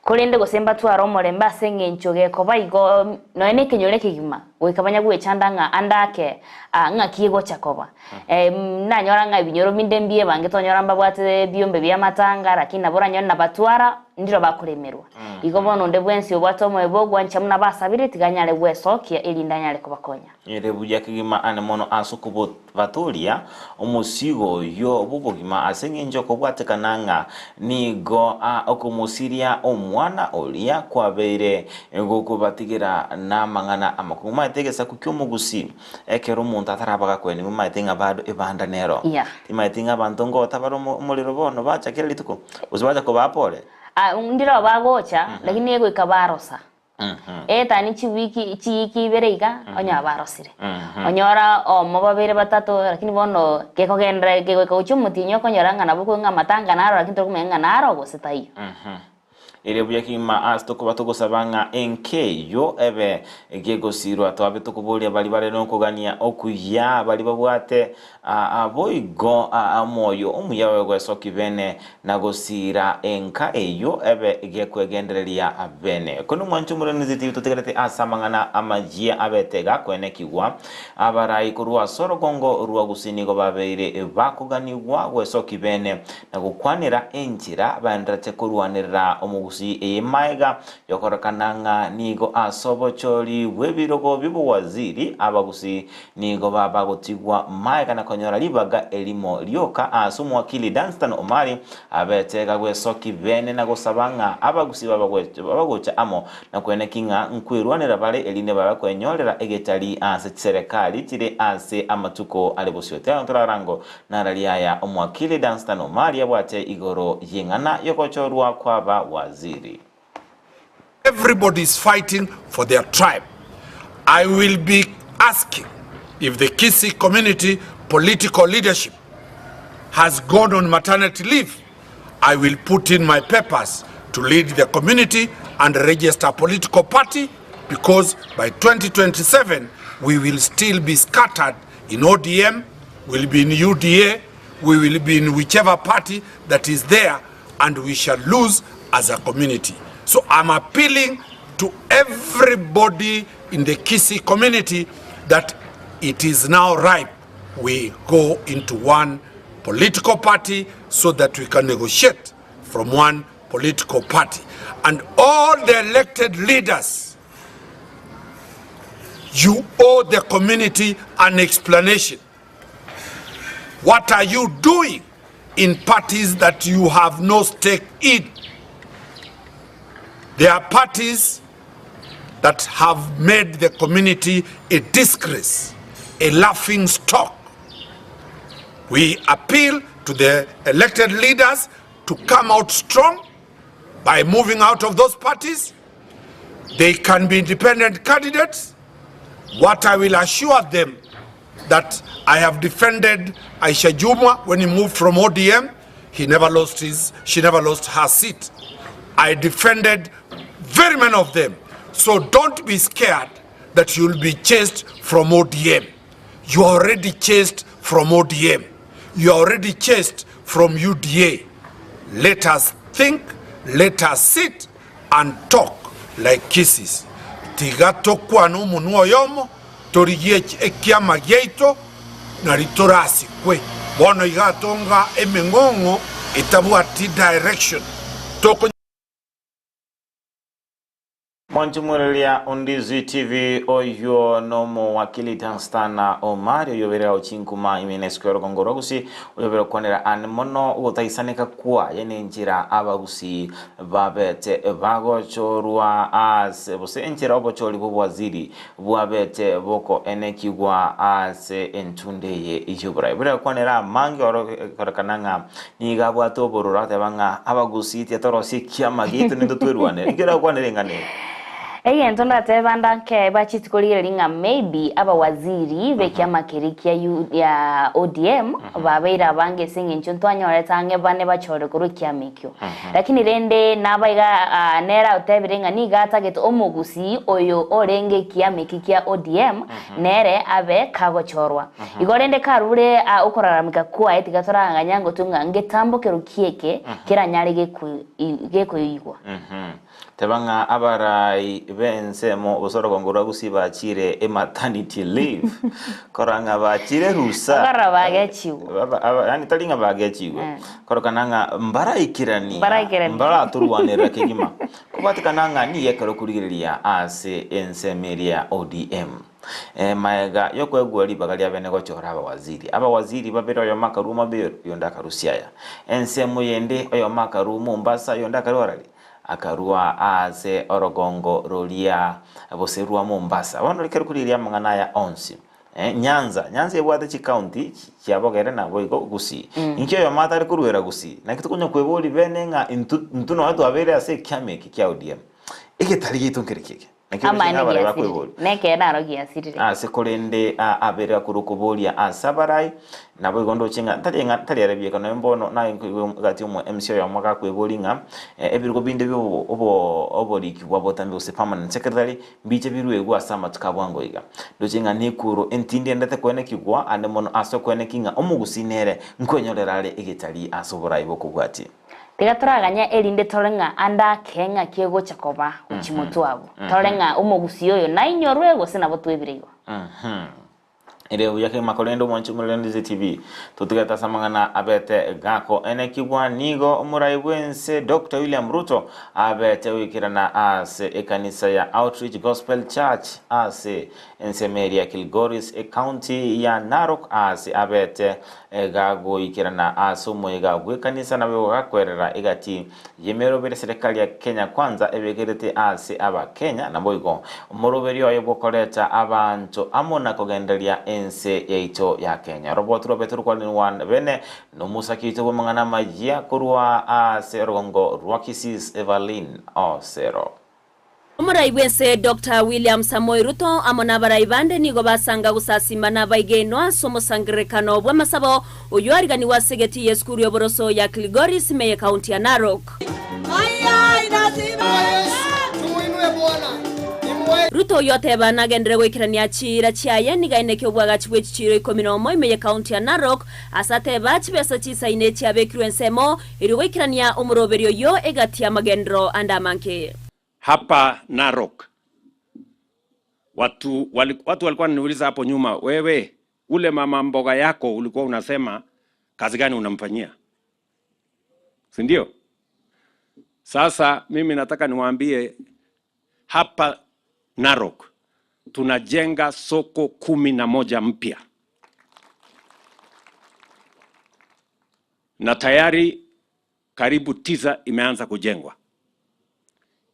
korende gose mbatware omorembe ase eng'encho gekoba igo nonya na ekenyoro ekegima goika banya gwechanda ng'a ande ake ng'aki egocha koba. Nanyora ng'a ebinyoro binde mbiebangete onyora mbabwate ebiombe bi'amatanga, lakini nabo oranyore nabatwara ndiro bakoremerwa. Igo bono onde bwensi obwate omoyo bw'ogwancha buna basabire, tiga anyare gwesokia, erinde anyare kobakonya. Ere buya kegima ane mono ase okobatoria omosigo oyio bw'obogima ase engencho okobwatekana ng'a nigo okomosiria omwana oria kwabeire gokobatigera namang'ana amakong'u. Omanyete egesaku ki'omogusii Ekero omonto ataraba gakweni, momaete ng'a bado ebanda nero. Yeah. Timaeti ng'a abanto ngota bare omo- omorero bono bacha kera rituko, gose bacha kobaa pore. Ah, ndiro bagocha, lakini egoika barosa. Etani chiwiki chiiki ibere iga, onyora barosire. Onyora omo babere batato, lakini bono gekogenderera kegoika gochia omotienyi okonyora ng'a nabo ng'a amatanga naro lakini torikomanya ng'a naro gose taiyo. Ere buya kegima ase tokoba togosaba ng'a enka eyio ebe gegosirwa, twabe tokoboria baria bare nokogania okuya, baria babwate boigo omoyo omuya bw'egwesoki bene, na gosiira enka eyio ebe gekwegendereria bene. Korende omwancho omoremisi tibi totigarete ase amang'ana amayia abete gakwenekigwa, abarai korwa ase orogongo rwa gusii nigo babeire bakoganigwa gwesoki bene, na gokwanera enchera baenderete korwanerera omogusii eye maega yokorekana ng'a nigo ase obochori bw'ebirogo bi'obowaziri abagusii nigo baba gotigwa maega na konyora ribaga erimo rioka ase omowakili Dunstan Omari abete gagwesoki bene na gosaba ng'a abagusii babagocha amo na kweneki ng'a nkwerwanera bare erinde babe kwenyorera egetari ase chiserekari chire ase amatuko are bosio. Tiga torarango Narari aya Omwakili Dunstan Omari abwate igoro y'eng'ana y'ogochorwa kw'aba waziri. Everybody is fighting for their tribe. I will be asking if the Kisii community political leadership has gone on maternity leave, I will put in my papers to lead the community and register a political party because by 2027 we will still be scattered in ODM, we'll be in UDA, we will be in whichever party that is there and we shall lose as a community. So I'm appealing to everybody in the Kisii community that it is now ripe we go into one political party so that we can negotiate from one political party. And all the elected leaders, you owe the community an explanation. What are you doing in parties that you have no stake in? There are parties that have made the community a disgrace, a laughing stock. We appeal to the elected leaders to come out strong by moving out of those parties. They can be independent candidates. What I will assure them that I have defended Aisha Jumwa when he moved from ODM. He never lost his, she never lost her seat. I defended very many of them. So don't be scared that you'll be chased from ODM. You are already chased from ODM. You are already chased from UDA. Let us think, let us sit and talk like Kisiis. Tiga tokwane omonwa oyomo, torigie ekiama giaito, nari torasikwe. Bono iga tonga emeng'ong'o etabwati direction. Toko. Mwanchimoreria Ondizi TV oyio nomowakili Danstana Omari oyio oberera ochinkuma ime nesiko y'orogongo rwa Gusii oyio obere okwanera ane mono ogotaisaneka kwaye nenchera abagusii babete bagochorwa ase gose enchera obochori bw'obwaziri bwabete bokoenekigwa ase entunde eye y'oborai. Buna gokwanera amange oro ekorekana ng'a nigo abwate obororo ateba ng'a abagusii tiyatorosia ekiama giaito nintwe twerwanere. Inki oragokwanera eng'ana eye? Egento ndatebe ande nke bacheti korigereria ng'a maybe abawaziri b'ekiama keria kia U ya ODM babeire abange ase eng'encho ntwanyorete ang'e bane bachore korwa ekiama ekio. Lakini rende nabaiga aa nere otebire ng'a nigo atagete omogusii oyo orenge ekiama eki kia ODM nere abe kagochorwa. Igo rende karure aa okoraramika kwaye tiga torang'anya ngotwe ng'a ngetambo kerokio eke keranyare gekoi gekoigwa. Teba ng'a abarai b'ensemo gose orogongo rwa Gusii bachiire ematernity leave, korora ng'a bachiire rusa. Okorora bagechigwe. Aba- aba- yaani tari ng'a bagechigwe, korokana ng'a mbaraikerania, Mbaraikerania. mbaratorwanerera kegima. Kobwatekana ng'a nigo ekero korigereria ase ensemo eria ya ODM. Magega y'okoegwa ribaga ria bene gochora abawaziri. Abawaziri babere oyomo akarua Homabay, oyonde akarua Siaya. Ensemo yende oyomo akarua Mombasa, oyonde akarua orari? Akarua aase orogongo roria gose rwa Mombasa. Bono ekero korigereria amang'ana aya onsi, Nyanza, Nyanza ebwate chikaunti chia Bogere naboigo Gusii. Inki oyomo atare koruera Gusii? Naki tokonya kweboria bene ng'a intwe intwe nonya twabeire ase ekiama eke kia ODM, egetari giaito nkereki eke? Naki oroche Amani ng'a abarai giasirire. bakweboria? Nekeene naro giasirire. Ase korende abere akorwa okoboria ase abarai, naboigo ndoche ng'a tari ng'a tari ere bieka nonya mbono naye nkoigwa egati omo MC oyomo agakweboria ng'a ebirogo binde bia obo obo oboriki bwa botambe gose permanent secretary mbiche biruegwe ase amatuko a bwango iga. Ndoche ng'a nekuro entindi endete koenekigwa ande mono ase okoeneki ng'a omogusii nere nkwenyorera are egetari ase oborai bokobwatia. Tiga toraganye erinde torore ng'a ande ake ng'aki egocha koba gochia motwe abwo. Torore ng'a omogusii oyo nainyorwe gose nabo twebire igo. Ere buya kegima korende omwanchi omorere Ndizi TV totigete ase amang'ana abete gako enekigwa nigo omorai bwense Doctor William Ruto abete goikerana ase ekanisa ya Outreach Gospel Church ase ensemo eria Kilgoris ecounty ya Narok ase abete Gagoikerana ase omoyega bw'ekanisa nabo gakwerera egati y'emeroberi serikali ya Kenya Kwanza ebekerete ase Abakenya, naboigo omoroberi oye bw'okoreta abanto amo na kogendereria ense yaito ya Kenya. Roboti rwabete rokwanerwa bene nomosaki oito bw'amang'ana amayia korwa ase orogongo rwa Kisii Evaline Osero. Omorai bw'ense Doctor William Samoei Ruto amo nabarai bande nigo basanga gosasima nabaigenwa ase omosangererekano bw'amasabo oyio ariganigwe ase egetii y'esukuru y'oboroso ya Kilgoris ime y'ekaunti ya Narok. Ruto oyio oteba nagenderere goikerania chiira chiaye nigo aineke obwagachi bwe chichiiro ikomi nomo ime y'ekaunti ya Narok ase ateba chibesa chisaine chiabekirwe ensemo Erio goikerania omoroberio oyio egati y'amagenderero ande amange. Hapa Narok watu wali, watu walikuwa wananiuliza hapo nyuma, wewe ule mama mboga yako ulikuwa unasema kazi gani unamfanyia, si ndio? Sasa mimi nataka niwaambie hapa Narok tunajenga soko 11 mpya na tayari karibu tisa imeanza kujengwa.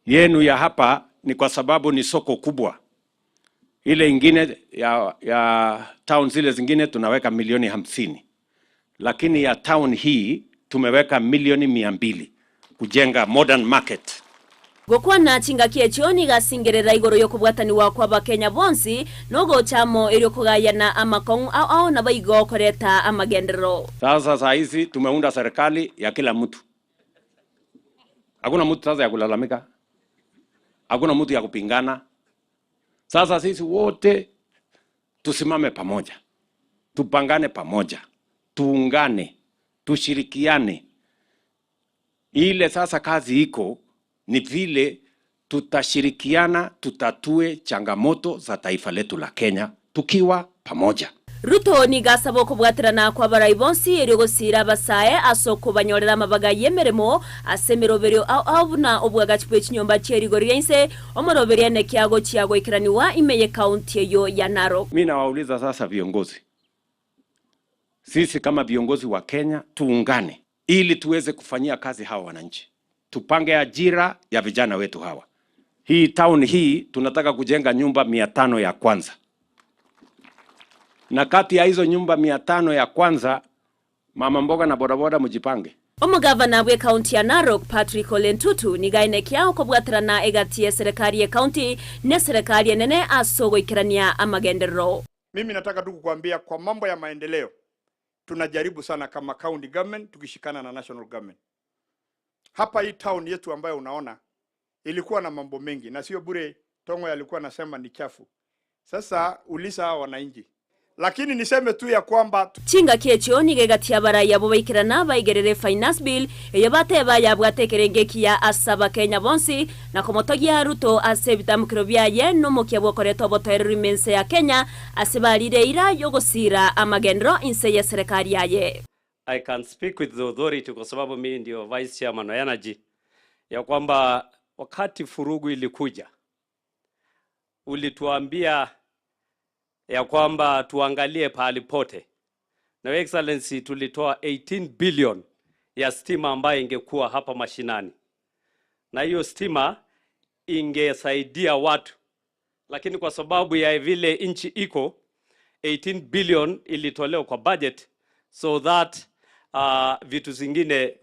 Yenu ya hapa ni kwa sababu ni soko kubwa. Ile ingine ya town zile zingine tunaweka milioni 50, lakini ya town hii tumeweka milioni 200 kujenga modern market. Gokwana chingaki echio nigo asingerera igoro y'okobwatanigwa kw'Abakenya bonsi na ogocha amo erio kogayana amakong'u ao ao naboigo koreta amagenderero. Sasa saa hizi tumeunda serikali ya kila mtu. Hakuna mtu sasa ya kulalamika, hakuna mtu ya kupingana. Sasa sisi wote tusimame pamoja, tupangane pamoja, tuungane, tushirikiane. Ile sasa kazi iko ni vile tutashirikiana, tutatue changamoto za taifa letu la Kenya tukiwa pamoja. Ruto nigo asaba okobwaterana kw'abarai bonsi erio gosiira abasae ase okobanyorera amabaga y'emeremo ase emeroberio ao ao buna obwagachi bwe chinyomba chie rigori ria inse, omoroberio ene kiagochia goikeranigwa ime y'ekaunti eyio ya Narok. Mi nawauliza sasa viongozi, sisi kama viongozi wa Kenya tuungane ili tuweze kufanyia kazi hawa wananchi, tupange ajira ya vijana wetu hawa. Hii town hii tunataka kujenga nyumba 500 ya kwanza, na kati ya hizo nyumba 500 ya kwanza, mama mboga na bodaboda mjipange. Omogavana bw'ekaunti ya Narok, Patrick Ole Ntutu, nigo aenekia okobwaterana egati y'eserekari y'ekaunti n'eserekari enene ase ogoikerania amagenderero. Mimi nataka tu kukuambia kwa mambo ya maendeleo tunajaribu sana kama county government tukishikana na national government. Hapa hii town yetu ambayo unaona ilikuwa na mambo mengi, na sio bure Tongo alikuwa anasema ni chafu. Sasa uliza hawa wananchi, lakini niseme tu ya kwamba Chingaki echio nigo egati y'abarai abwo baikerana baigerere Finance Bill eyio bateba yabwate ekerengo ekiya ase Abakenya bonsi na komotogia Ruto ase ebitamokero biaye nomokia bw'okoreta obotoereru ime ense ya Kenya ase barire eira y'ogosiira amagenderero inse y'eserekari yaye. I can speak with the authority kwa sababu mimi ndio vice chairman wa energy, ya kwamba wakati vurugu ilikuja ulituambia ya kwamba tuangalie pahali pote, na Your Excellency tulitoa 18 billion ya stima ambayo ingekuwa hapa mashinani, na hiyo stima ingesaidia watu, lakini kwa sababu ya vile nchi iko 18 billion ilitolewa kwa budget so that vitu zingine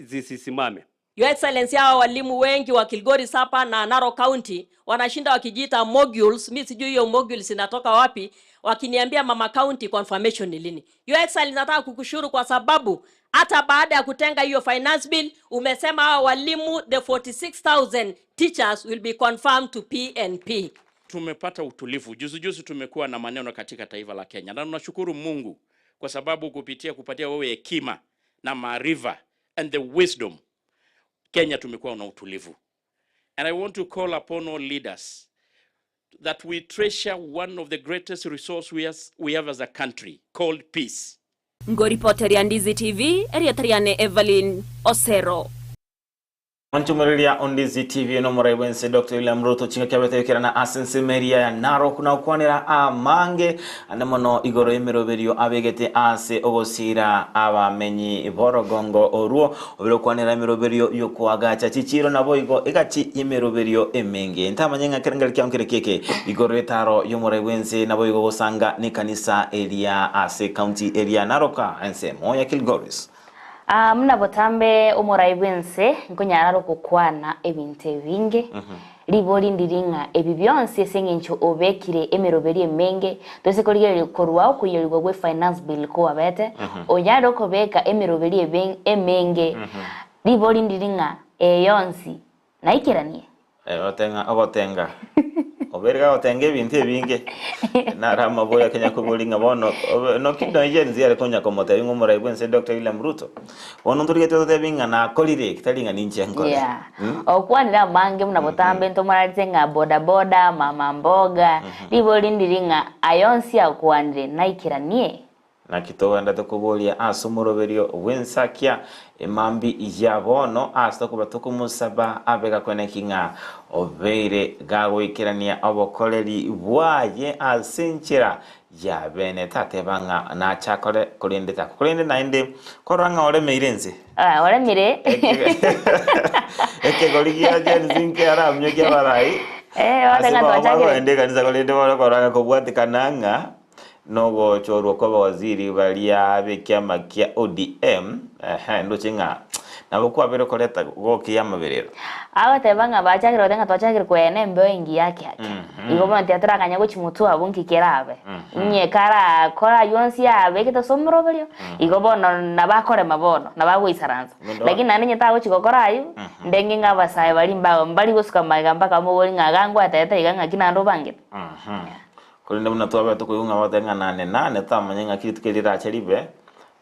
zisisimame. Your Excellency, hawa walimu wengi wa Kilgoris hapa na Narok County wanashinda wakijiita moguls. Mi sijui hiyo moguls inatoka wapi, wakiniambia mama county confirmation ni lini. Your Excellency, nataka kukushukuru kwa sababu hata baada ya kutenga hiyo finance bill umesema hawa walimu the 46000 teachers will be confirmed to PNP. Tumepata utulivu. Juzi juzi tumekuwa na maneno katika taifa la Kenya, na tunashukuru Mungu kwa sababu kupitia kupatia wewe hekima na maarifa and the wisdom, Kenya tumekuwa na utulivu. And I want to call upon all leaders that we treasure one of the greatest resource we have as a country called peace. Ngoripoteria Ndizi TV, erieta riane Evelyn Osero. Mwanchumereria Ondizi TV nomorai bwense Dr. William Ruto chingaki abete ekerana ase ensemo eria ya Narok na gokwanera amange ande mono igoro y'emeroberio abegete ase ogosira abamenyi b'orogongo orwo obere gokwanera emeroberio y'okoagacha chichiro naboigo egachi y'emeroberio emenge ntamanye ng'a kerengeri kiao nkere keke igoro y'etaro y'omorai bwense naboigo gosanga n'ekanisa eria ase county eria ya Narok ensemo ya Kilgoris. Aa, buna botambe omorai bw'ense, nkonyara are ogokwana ebinto ebinge. Ribori ndiri ng'a ebi bionsi ase eng'encho obekire emeroberi emenge, toise korigereria korwa okoiyorigwa gwe finance bill kwabete, onyare okobeka emeroberi ebe emenge. Ribori ndiri ng'a eye yonsi naikeranie? Ogotenga ogotenga obeire gagotenga ebinto ebinge naro amaboyo akonya koboria ng'a bono obe noki nonya Gen Z are konya komotebia ng'a omorai bwense Doctor William Ruto bono ntorigetie ototebie ng'a nakorire eki tari ng'a ninche nkore Yeah. Okwanire amange buna botambe ntomorarete ng'a boda boda, mama mboga, ribori ndiri ng'a aya onsi akwanire naikeranie? Naki togenderete koboria ase omoroberio bw'ensakia emambia ya bono, ase tokoba tokomosaba abe gakoeneki ng'a obeire gagoikerania obokoreri bwaye ase enchera ya bene, tateba ng'a nache akore, korende takora. Korende naende korora ng'a oremeire ense. Ah, oremire. Ekegori gia Gen Z nkearamiokia abarai, Eh, ase ng'a bao twachakire. bakoenda ekanisa korende bono korora ng'a kobwatekana ng'a Nogochorwa kw'abawaziri baria b'ekiama kia ODM, ehe, ndoche ng'a nabo kwabeire koreta gokia amaberero. Agoteba ng'a bachakire goteba ng'a twachakire koena embeo engiya ake ake. Igo bono tiatorakanya gochia motwe abwo nki kerabe. Onye karakore aywo onsi abekete ase omoroberio, igo bono nabo akorema bono, nabo agoisaransa. Lakini naende onye tagochia gokora aywo, ndenge ng'a abasae baria mba mbari gosuka magega mpaka bamobori ng'a iga ngwatebete iga ng'aki naende obangete. Korende buna twabete tokoigwa ng'a bagoteba ng'a nane nane, totamanya ng'aki rituko eri rirache ribe,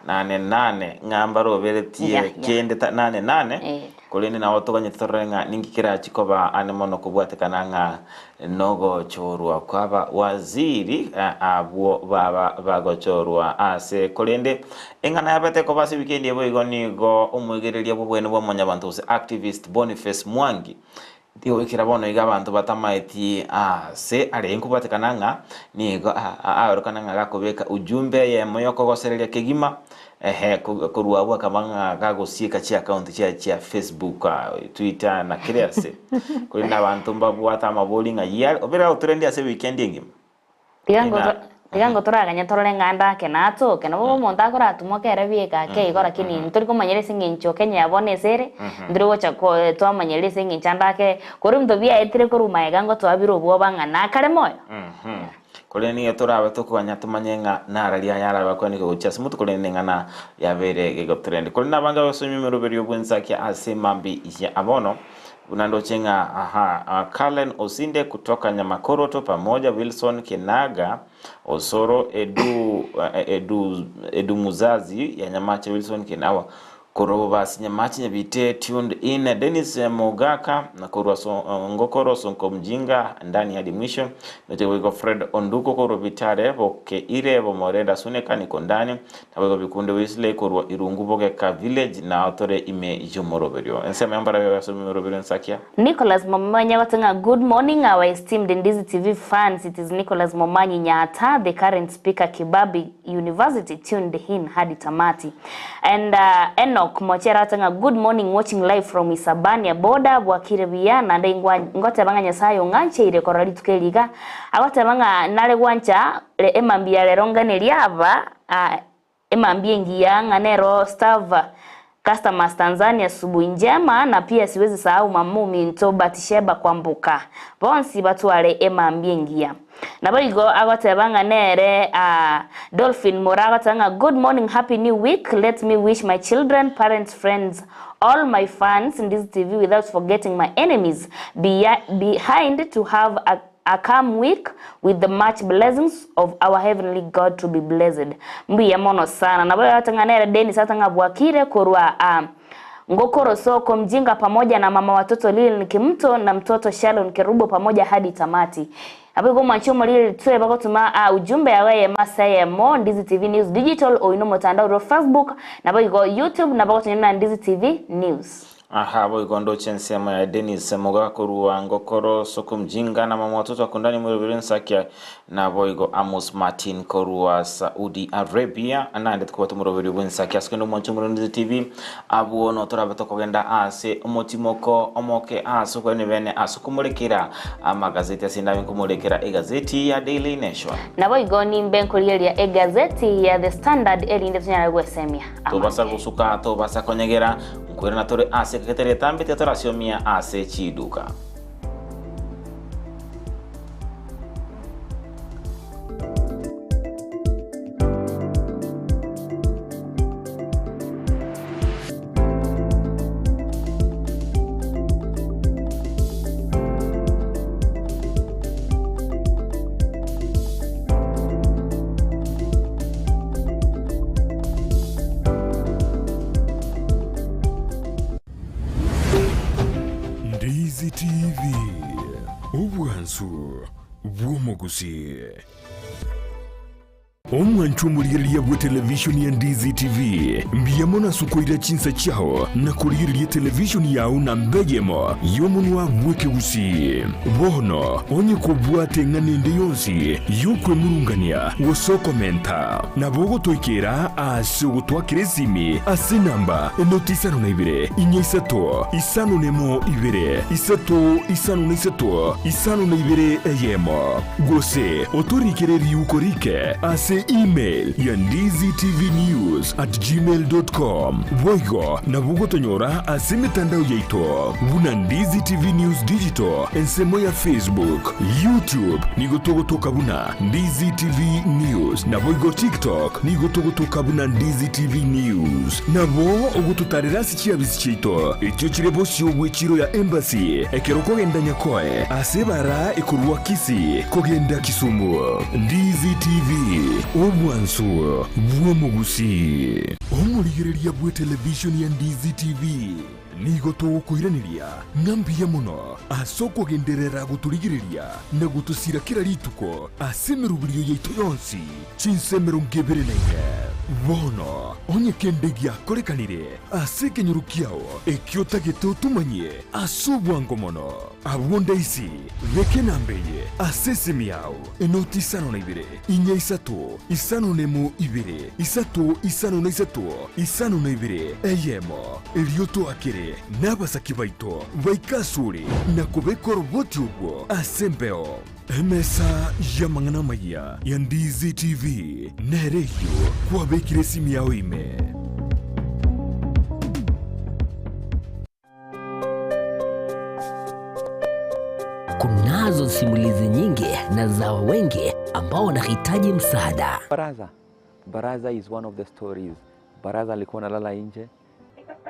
nane nane, ng'a mbaroberetie Yeah, yeah. kende ta nane nane, Eh. Korende nabo toganyete torore ng'a ninki kerachi koba ane mono kobwatekana ng'a nogochorwa kw'aba waziri abwo baba bagochorwa ase. Korende eng'ana yabete koba ase wikendi eye boigo nigo omoigereria bw'obwene bwa mwanyabanto gose activist Boniface Mwangi Goikera bono iga abanto batamaeti aase are nkobwatekana ng'a nigo aorokana ng'a gakobeka ujumbe eyemo y'okogosereria kegima, ehe, korwa abwo akaba ng'a gagosieka chiakaunti chiaye chia Facebook, Twitter na kera ase. Korende abanto mbabwate amabori ng'a yare obere agotorendia ase ewikendi engima. Tiga ngo tiga ngo toraganye torore ng'a ndake natoke, nabo omonto akoratumwa kere bieka ake igo lakini ntori komanyera ase eng'encho Kenya ya bono ase ere, ntori gocha ko twamanyerera ase eng'encho ande ake, korwa ebinto biaetire korwa magega ngo twabire obwoba ng'a nakare moyo. Korende nigo torabe tokoganya tomanye ng'a nararia ayarabe akwaneke gochia ase omotwe korende neng'ana yabeire gegotrend. Korende abange abasomia emeroberio bw'ensakia ase mambi ya bono, Buna ndoche ng'a aha, Cullen Osinde kutoka Nyamakoroto pamoja Wilson Kinaga Osoro Edu, Edu, Edu Muzazi ya Nyamache Wilson Kinawa korwa Bobasi Nyamache Nyabite tuned in Dennis Mogaka na korwa so, Ngokoro Sonko Mjinga ndani hadi mwisho Ndoche boigo Fred Onduko korwa Bitare Bokeire Bomorenda Suneka niko ndani Naboigo bikunde Wesley korwa Irungu Bogeka Village nao tore ime y'omoroberio. Ensemo ya mbarabio y'abasomia omoroberio Nsakia. Nicholas Momanyi agote ng'a Good morning our esteemed Ndizi TV fans, it is Nicholas Momanyi Nyaata the current speaker Kibabi University tuned in hadi tamati. And Enock Mochere agote ng'a Good morning watching live from Isabania border bwakire buya naende ingwa ngoteba ng'a Nyasaye ong'ancheire korora rituko eri iga agoteba ng'a nare gwancha emambia rero nganeria aba Emambia engiya ng'a nero Stava Customers Tanzania Subuhi njema na pia siwezi sahau mama ominto Batisheba Kwamboka bonsi batware emambia engiya. Naboigo agoteba ng'a nere Dolphin Mora agoteba ng'a good morning happy new week let me wish my children parents friends all my fans Ndizi TV without forgetting my enemies behind to have a A calm week with the much blessings of our heavenly God to be blessed. Mbuya mono sana. Nabo yatang'a nere Dennis atang'a bwakire korwa a Ngokoro soko mjinga pamoja na mama watoto Lilian Kimto na mtoto Shalon Kerubo pamoja hadi tamati. Nabo igo mwanchi omoriri twe bagotuma a ujumbe yawe eyemo ase eyemo Ndizi TV News Digital oino omotandao oro Facebook nabo igo YouTube nabo gotonyora na Ndizi TV News. Aha boigo ndoche ensemo ya Dennis Muga korwa Ngokoro Soko Mjinga na mama watoto Akundani Mwirobiri Nsakia naboigo Amos Martin korwa Saudi Arabia naende tokobwata omoroberi bw'Ensakia ase kende omwancho Omorembe TV abwo notorabe tokogenda ase omotimoko omoke ase okwane bene ase okomorekera amagazeti ase ndabe nkomorekera egazeti ya Daily Nation. Naboigo nimbe nkorigereria egazeti ya The Standard erinde tonyare gwesemia Tobasa amange. gosuka tobasa konyegera Nkoirana tore ase ekegetera etambe titorasiomia ase chiduka. Ndizi TV, obwansu bw'omogusii. Omwancho omorigereria bw'etelevishoni ya Ndizi TV, mbuya mono ase okoira chinsa chiao na korigereria etelevishoni yao namba eyemo y'omonwa bw'ekegusii. Bono onye kobwate eng'ana ende yonsi y'okwemurungania gose okomenta, nabo ogotoikera ase ogotwakera esimi ase enamba enoti isano na ibere, inya isato, isano nemo ibere, isato isano na isato, isano na ibere eyemo. Gose otorikere riuko rike ase email ya ndizitvnews at gmail dot com. Boigo nabo ogotonyora ase emetandao yaito buna Ndizi TV News Digital ensemo ya Facebook, YouTube nigo togotoka buna Ndizi TV News naboigo TikTok nigo togotoka buna Ndizi TV News. Nabo ogototarera ase chiabisi chiaito echio chire bosio bw'echiro ya Embassy ekero okogenda Nyakoe ase ebara ekorwa Kisii kogenda Kisumu. Ndizi TV, obwansu bw'omogusii. Omorigereria bw'etelevishoni ya Ndizi TV. Nigo togokoiraneria ng'a mbuya mono ase okogenderera gotorigereria na gotosira kera rituko ase emeroberio yaito yonsi chinsa 24. Bono onye kende giakorekanire ase ekenyoro kiao ekio otagete otomanyie ase obwango mono, abwo ndaisi beka enamba eye ase esimi yao, enoti 52 4 3 5 1 2 3 5 3 5 2 1, erio toakere nabasaki baito baike asore na kobeka oroboti orwo ase embeo. Emesa y'amang'ana amayia ya Ndizi TV nere eyio kwabekire esimi yao ime. Kunazo simulizi nyingi na za wengi ambao wanahitaji msaada. Baraza. Baraza is one of the stories. Baraza alikuwa analala nje.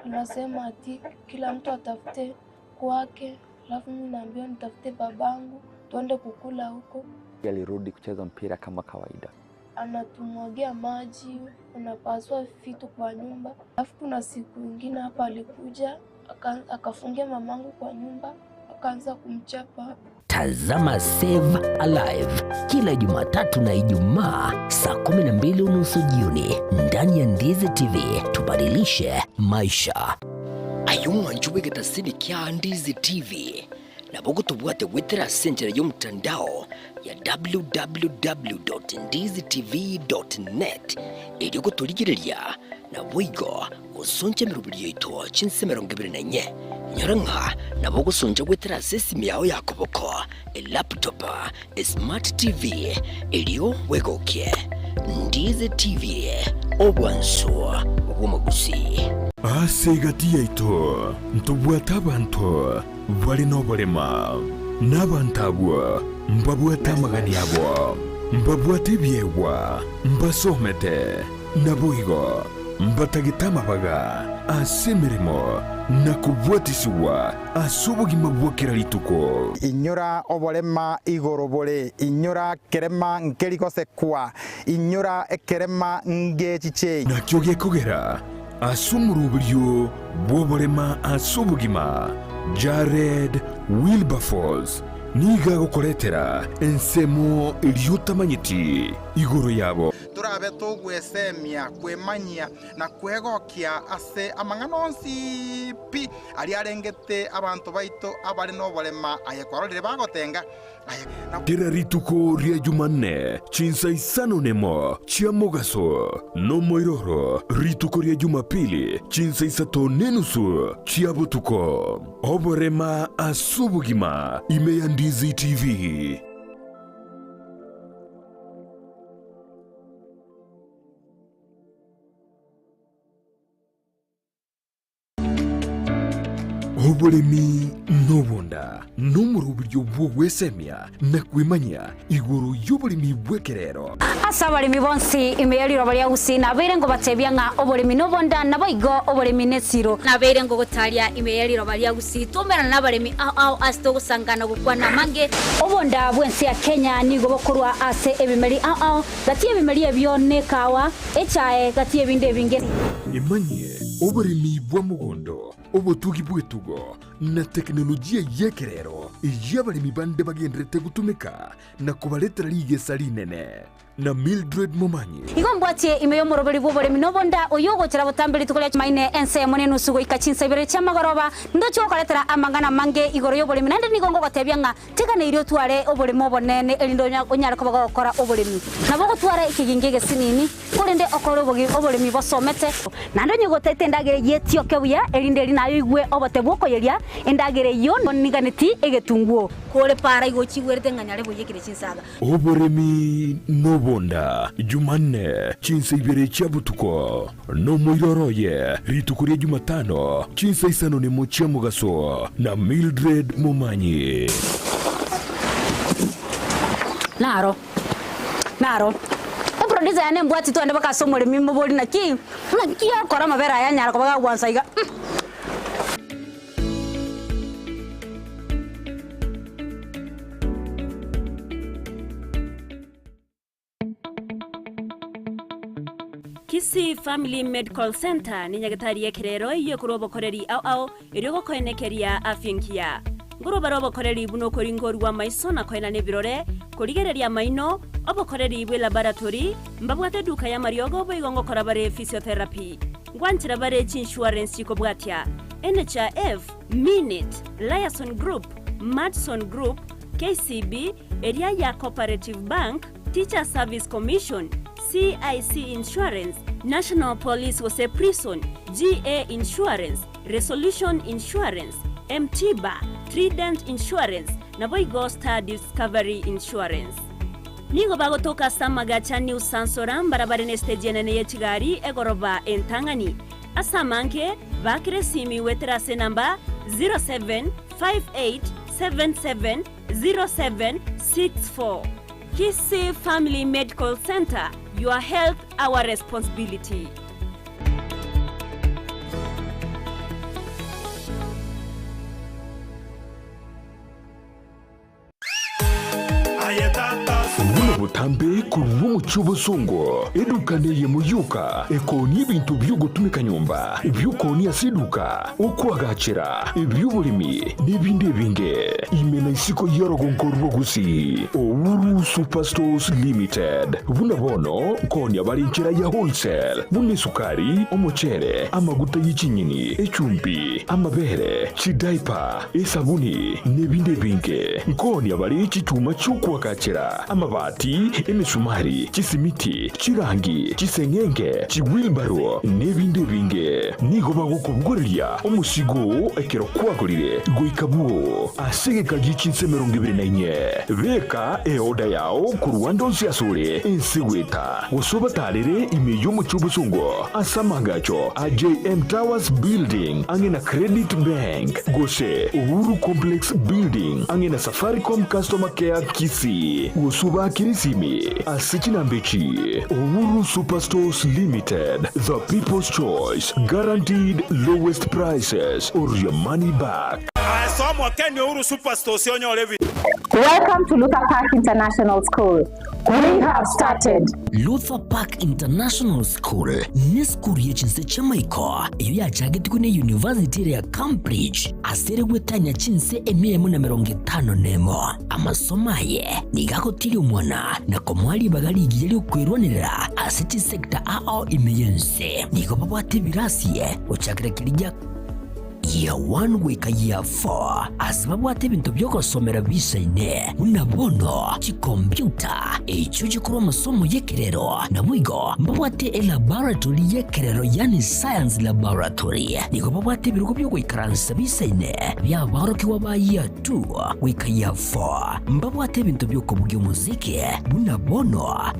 Anasema ati kila mtu atafute kwake, alafu mimi naambiwa nitafute babangu tuende kukula huko. Alirudi kucheza mpira kama kawaida. Anatumwagia maji, unapasua vitu kwa nyumba. Alafu kuna siku ingine hapa alikuja akafungia mamangu kwa nyumba, akaanza kumchapa. Tazama Save Alive kila Jumatatu na Ijumaa saa 12:30 jioni ndani ya Ndizi TV. Tubadilishe maisha. Aye omwancho bw'egetasini kia Ndizi TV nabo gotobwate goetera ase enchera y'omotandao ya www.ndizitv.net erio gotorigereria naboigo gosoncha emeroberio yaito chinse 24. Inyora ng'a nabo ogosoncha goetera ase esimi yao ya koboko, elaptop, esmart TV, erio bwegokie. Ndizi TV, obwansu bw'omogusii. Ase egati yaito ntobwate abanto bare noborema, na abanto abwo mbabwate amagani abo, mbabwate ebiegwa, mbasomete, Naboigo mbatagete amabaga ase emeremo na kobwatisigwa ase obogima bwa kera rituko. Inyora oborema igoro bore, inyora kerema nkeri gosekwa, inyora ekerema ngechichei. Nakio gekogera ase omoroberio bw'oborema ase obogima, Jared Wilberforce nigo agokoretera ensemo eria otamanyeti igoro yabo. Torabe togwesemia, kwemanyia, na kwegokia ase amang'ana onsi pi aria arengete abanto baito abare noborema, aye kwarorire bagotenga, aye na. Kera rituko ria Jumanne chinsa isano nemo chia mogaso, nomoiroro rituko ria Jumapili chinsa isato nenusu chia botuko. Oborema ase obogima ime ya Ndizi TV. Oboremi nobonda nomoroberio bw'ogwesemia na kwemanyia igoro y'oboremi bw'ekerero. Ase abaremi bonsi ime ye riroba ria Gusii nabeire ngobatebia ng'a oboremi nobonda, naboigo oboremi nesiro. Nabeire ngogotaria ime ye riroba ria Gusii twaumerana nabaremi ao ao ase togosangana gokwana amange. Obonda bw'ense ya Kenya nigo bokorwa ase ebimeri ao ao, gati y'ebimeri ebio nekawa, echae, gati y'ebinde ebinge. Emanyie oboremi bwa mogondo, obotugi bw'etugo, na teknolojia y'ekerero eyio abaremi bande bagendererete gotumeka na kobaretera rigesa rinene. Na Mildred Momanyi. Igo mbwatie ime y'omoroberi bw'oboremi nobonda, oyio ogochera botambe rituko ria Chumaine ensemo nenusu goika chinsa ibere chi'amagoroba, ndoche gokoretera amang'ana amange igoro y'oboremi, naende nigo ngogotebia ng'a teganeirie otware oboremo obonene, erinde onyare koba gogokora oboremi. Nabo ogotwara ekegingi egesinini, korende okore oboremi bosomete. Naende onye gotaete endagera eyio etioke buya, erinde eri naye oigwe obote bw'okoyeria endagera eyio, niganeti egetunguo. Kore para igo ochigwerete ng'a nyare boiyekire chinsaga. Oboremi nobonda, Jumanne, chinsa ibere chia botuko, nomoiroro oye, rituko ria Jumatano, chinsa isano nemo chia mogaso, na Mildred Momanyi. Naro, naro. Eproducer yane embwati twende baka ase omoremi mobori naki, naki okora amabere aya anyara koba gagwansa iga. Kisii Family Medical Centre nenyagetari y'ekerero eyio ekorwa obokoreri ao ao erio gokoenekeria afya engiya. Nkorwa bare obokoreri buna okoringorwa amaiso na koenana ebirore, korigereria amaino, obokoreri bwe laboratory, mbabwate eduka y'amariogo boigo ngokora bare physiotherapy. Ngwanchera bare chiinsurance chikobwatia, NHIF, Minit, Liason Group, Madison Group, KCB, eria ya Cooperative Bank, Teachers Service Commission, CIC Insurance, National Police gose Prison, GA Insurance, Resolution Insurance, M-Tiba, Trident Insurance, naboigo Star Discovery Insurance. Nigo bagotoka ase amagacha New Sansora mbarabare nesiteji enene ye chigari egoroba entang'ani. Ase amange, baakera esimi goetera ase enamba 0758770764. Kisii Family Medical Centre, your health our responsibility. Buna botambe korwa omochie obosongo, eduka neyemo yoka ekoonia ebinto bi'ogotumeka nyomba, ebi'okoonia ase eduka, okoagachera, ebi'oboremi, na ebinde ebinge. Ime na isiko y'orogongo rwa Gusii, Uhuru Superstores Limited. Buna bono nkoonia bare enchera ya wholesale, buna esukari, omochere, amaguta ye chinyeni, echumbi, amabere, chidaipa, esabuni, na ebinde ebinge. Nkoonia bare chichuma chi'okoagachera, amabati, emesumari, chisimiti, chirangi, chiseng'enge, chiwheelbarrow, na ebinde ebinge. Nigo bagokobogoreria omosigo oo ekero kwagorire goika bwoo ase egeka gie chinsa 24. Beka eoda yao korwa ande onsi asore ense goeta, gose obatarere ime y'omochie obosongo ase amaagacho a JM Towers Building ang'e na Credit Bank, gose Uhuru Complex Building ang'e na Safaricom Customer Care Kisii, gose obaakere esimi ase chinamba echi, Uhuru Superstores Limited, the people's choice, guaranteed lowest prices or your money back. Ase omokeni Uhuru Superstores onyore ebi. Welcome to Luther Park International School. We have started. Luther Park International School nesukuru ye chinse chi'amaiko eyio yachagetigwe ne University ere ya Cambridge ase ere gwetania chinse emia emo na 51. Amasomo aye nigo agotiria omwana na komoa ribaga rigiya ri'okwerwanerera ase chisecta ao ime y'ense. Nigo babwate ebirasi gochakera keria gia Year 1 goika Year 4 ase babwate ebinto bi'ogosomera biisaine, buna bono chikompiuta, echio chikorwa amasomo y'ekerero, naboigo mbabwate elaboratory y'ekerero yaani science laboratory. Nigo babwate ebirogo bi'ogoikaransa biisaine bi'aborokigwa ba Year 2 goika Year 4. Mbabwate ebinto bi'okobugia omosiki buna bono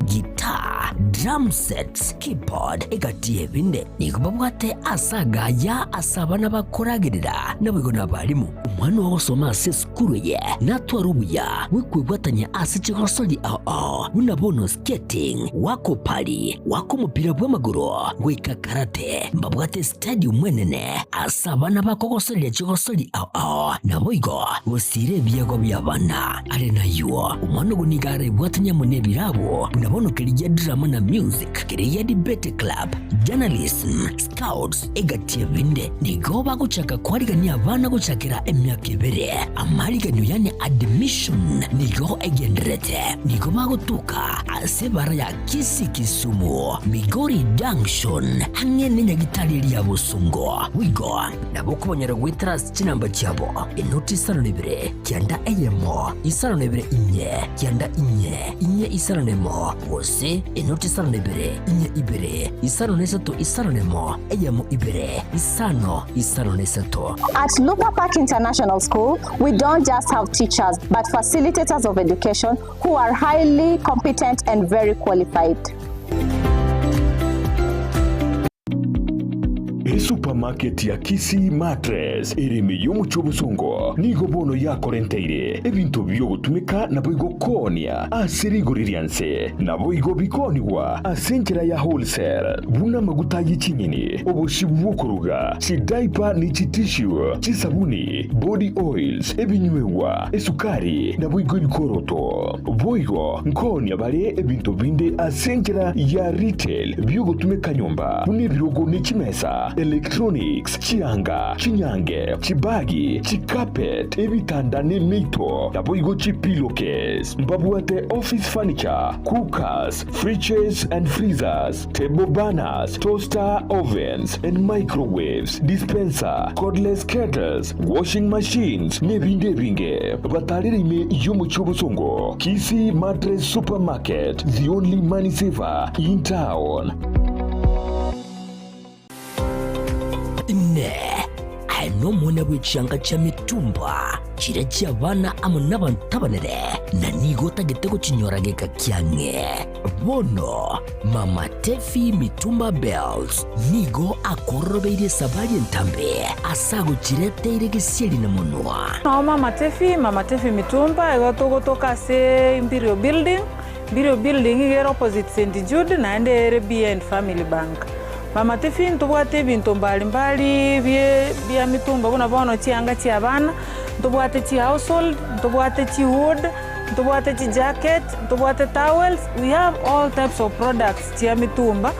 guitar, drum sets, keyboard, egati y'ebinde. Nigo babwate ase agaya ase abana bakoragerera, naboigo nabarimu. Omwana ogosoma ase esukuru eye natware obuya bw'okwebwatania ase chigosori ao ao buna bono skating, goaka opari, goaka omopira bw'amagoro, goika karate. Mbabwate estadium enene ase abana bakogosoreria chigosori ao ao, naboigo gosiira ebiegwa bi'abana. Are nayio, omwana ogo nigo arebwatanie amo nebirabo buna bono keria drama na music, keria debate club, journalism, scouts, egati ebinde. Nigo bagochaka kwarigania abana gochakera emiaka ebere. Amariganio yani admission nigo egendererete. Nigo bagotoka ase ebara ya Kisii Kisumu, Migori Junction, ang'e nenyagitari eria ya Bosongo. Boigo nabo okobanyora goetera ase chinamba chiabo, enoti isano na ibere, 91 52 94 4 51, gose enoti 52 4 2 53 51 1 2 5 53. At Luther Park International School, we don't just have teachers, but facilitators of education who are highly competent and very qualified. Esupermarket ya Kisii Mattress ere ime y'omochie obosongo nigo bono yakorenteire ebinto bi'ogotumeka naboigo koonia ase rigori ria nse, naboigo bikoonigwa ase enchera ya wholesale, buna amaguta ye chinyeni, obosie bw'okoruga, chidaipa ne chitissue, chisabuni, body oils, ebinywegwa, esukari, naboigo ebikoroto. Boigo nkoonia bare ebinto binde ase enchera ya retail bi'ogotumeka nyomba, buna ebirogo ne chimesa, electronics, chianga, chinyange, chibagi, chicarpet, ebitanda ne emeito, naboigo chipillowcase. Mbabwate office furniture, cookers, fridges and freezers, table burners, toaster ovens and microwaves, dispenser, cordless kettles, washing machines, nebinde ebinge. Batarere ime y'omochie obosongo, Kisii Mattress Supermarket, the only money saver in town. Inee! Aye nomwana bwe chianga chia mitumba, chiria chi'abana amo nabanto abanene, na nigo otagete gochinyora geka kiang'e? Bono Mama Tefi Mitumba Bells nigo akwororobeirie esabari entambe ase agochireteire gesieri na monwa. Nao Mama Tefi, Mama Tefi Mitumba, igo togotoka ase Imperial Building, Imperial Building iga ere opposite St Jude naende ere BN Family Bank. Mama Tefi ntobwate ebinto mbali mbali bie bia mitumba buna bono chianga chia abana, ntobwate chi household, ntobwate chi wood, ntobwate chi jacket, ntobwate towels, we have all types of products chia mitumba,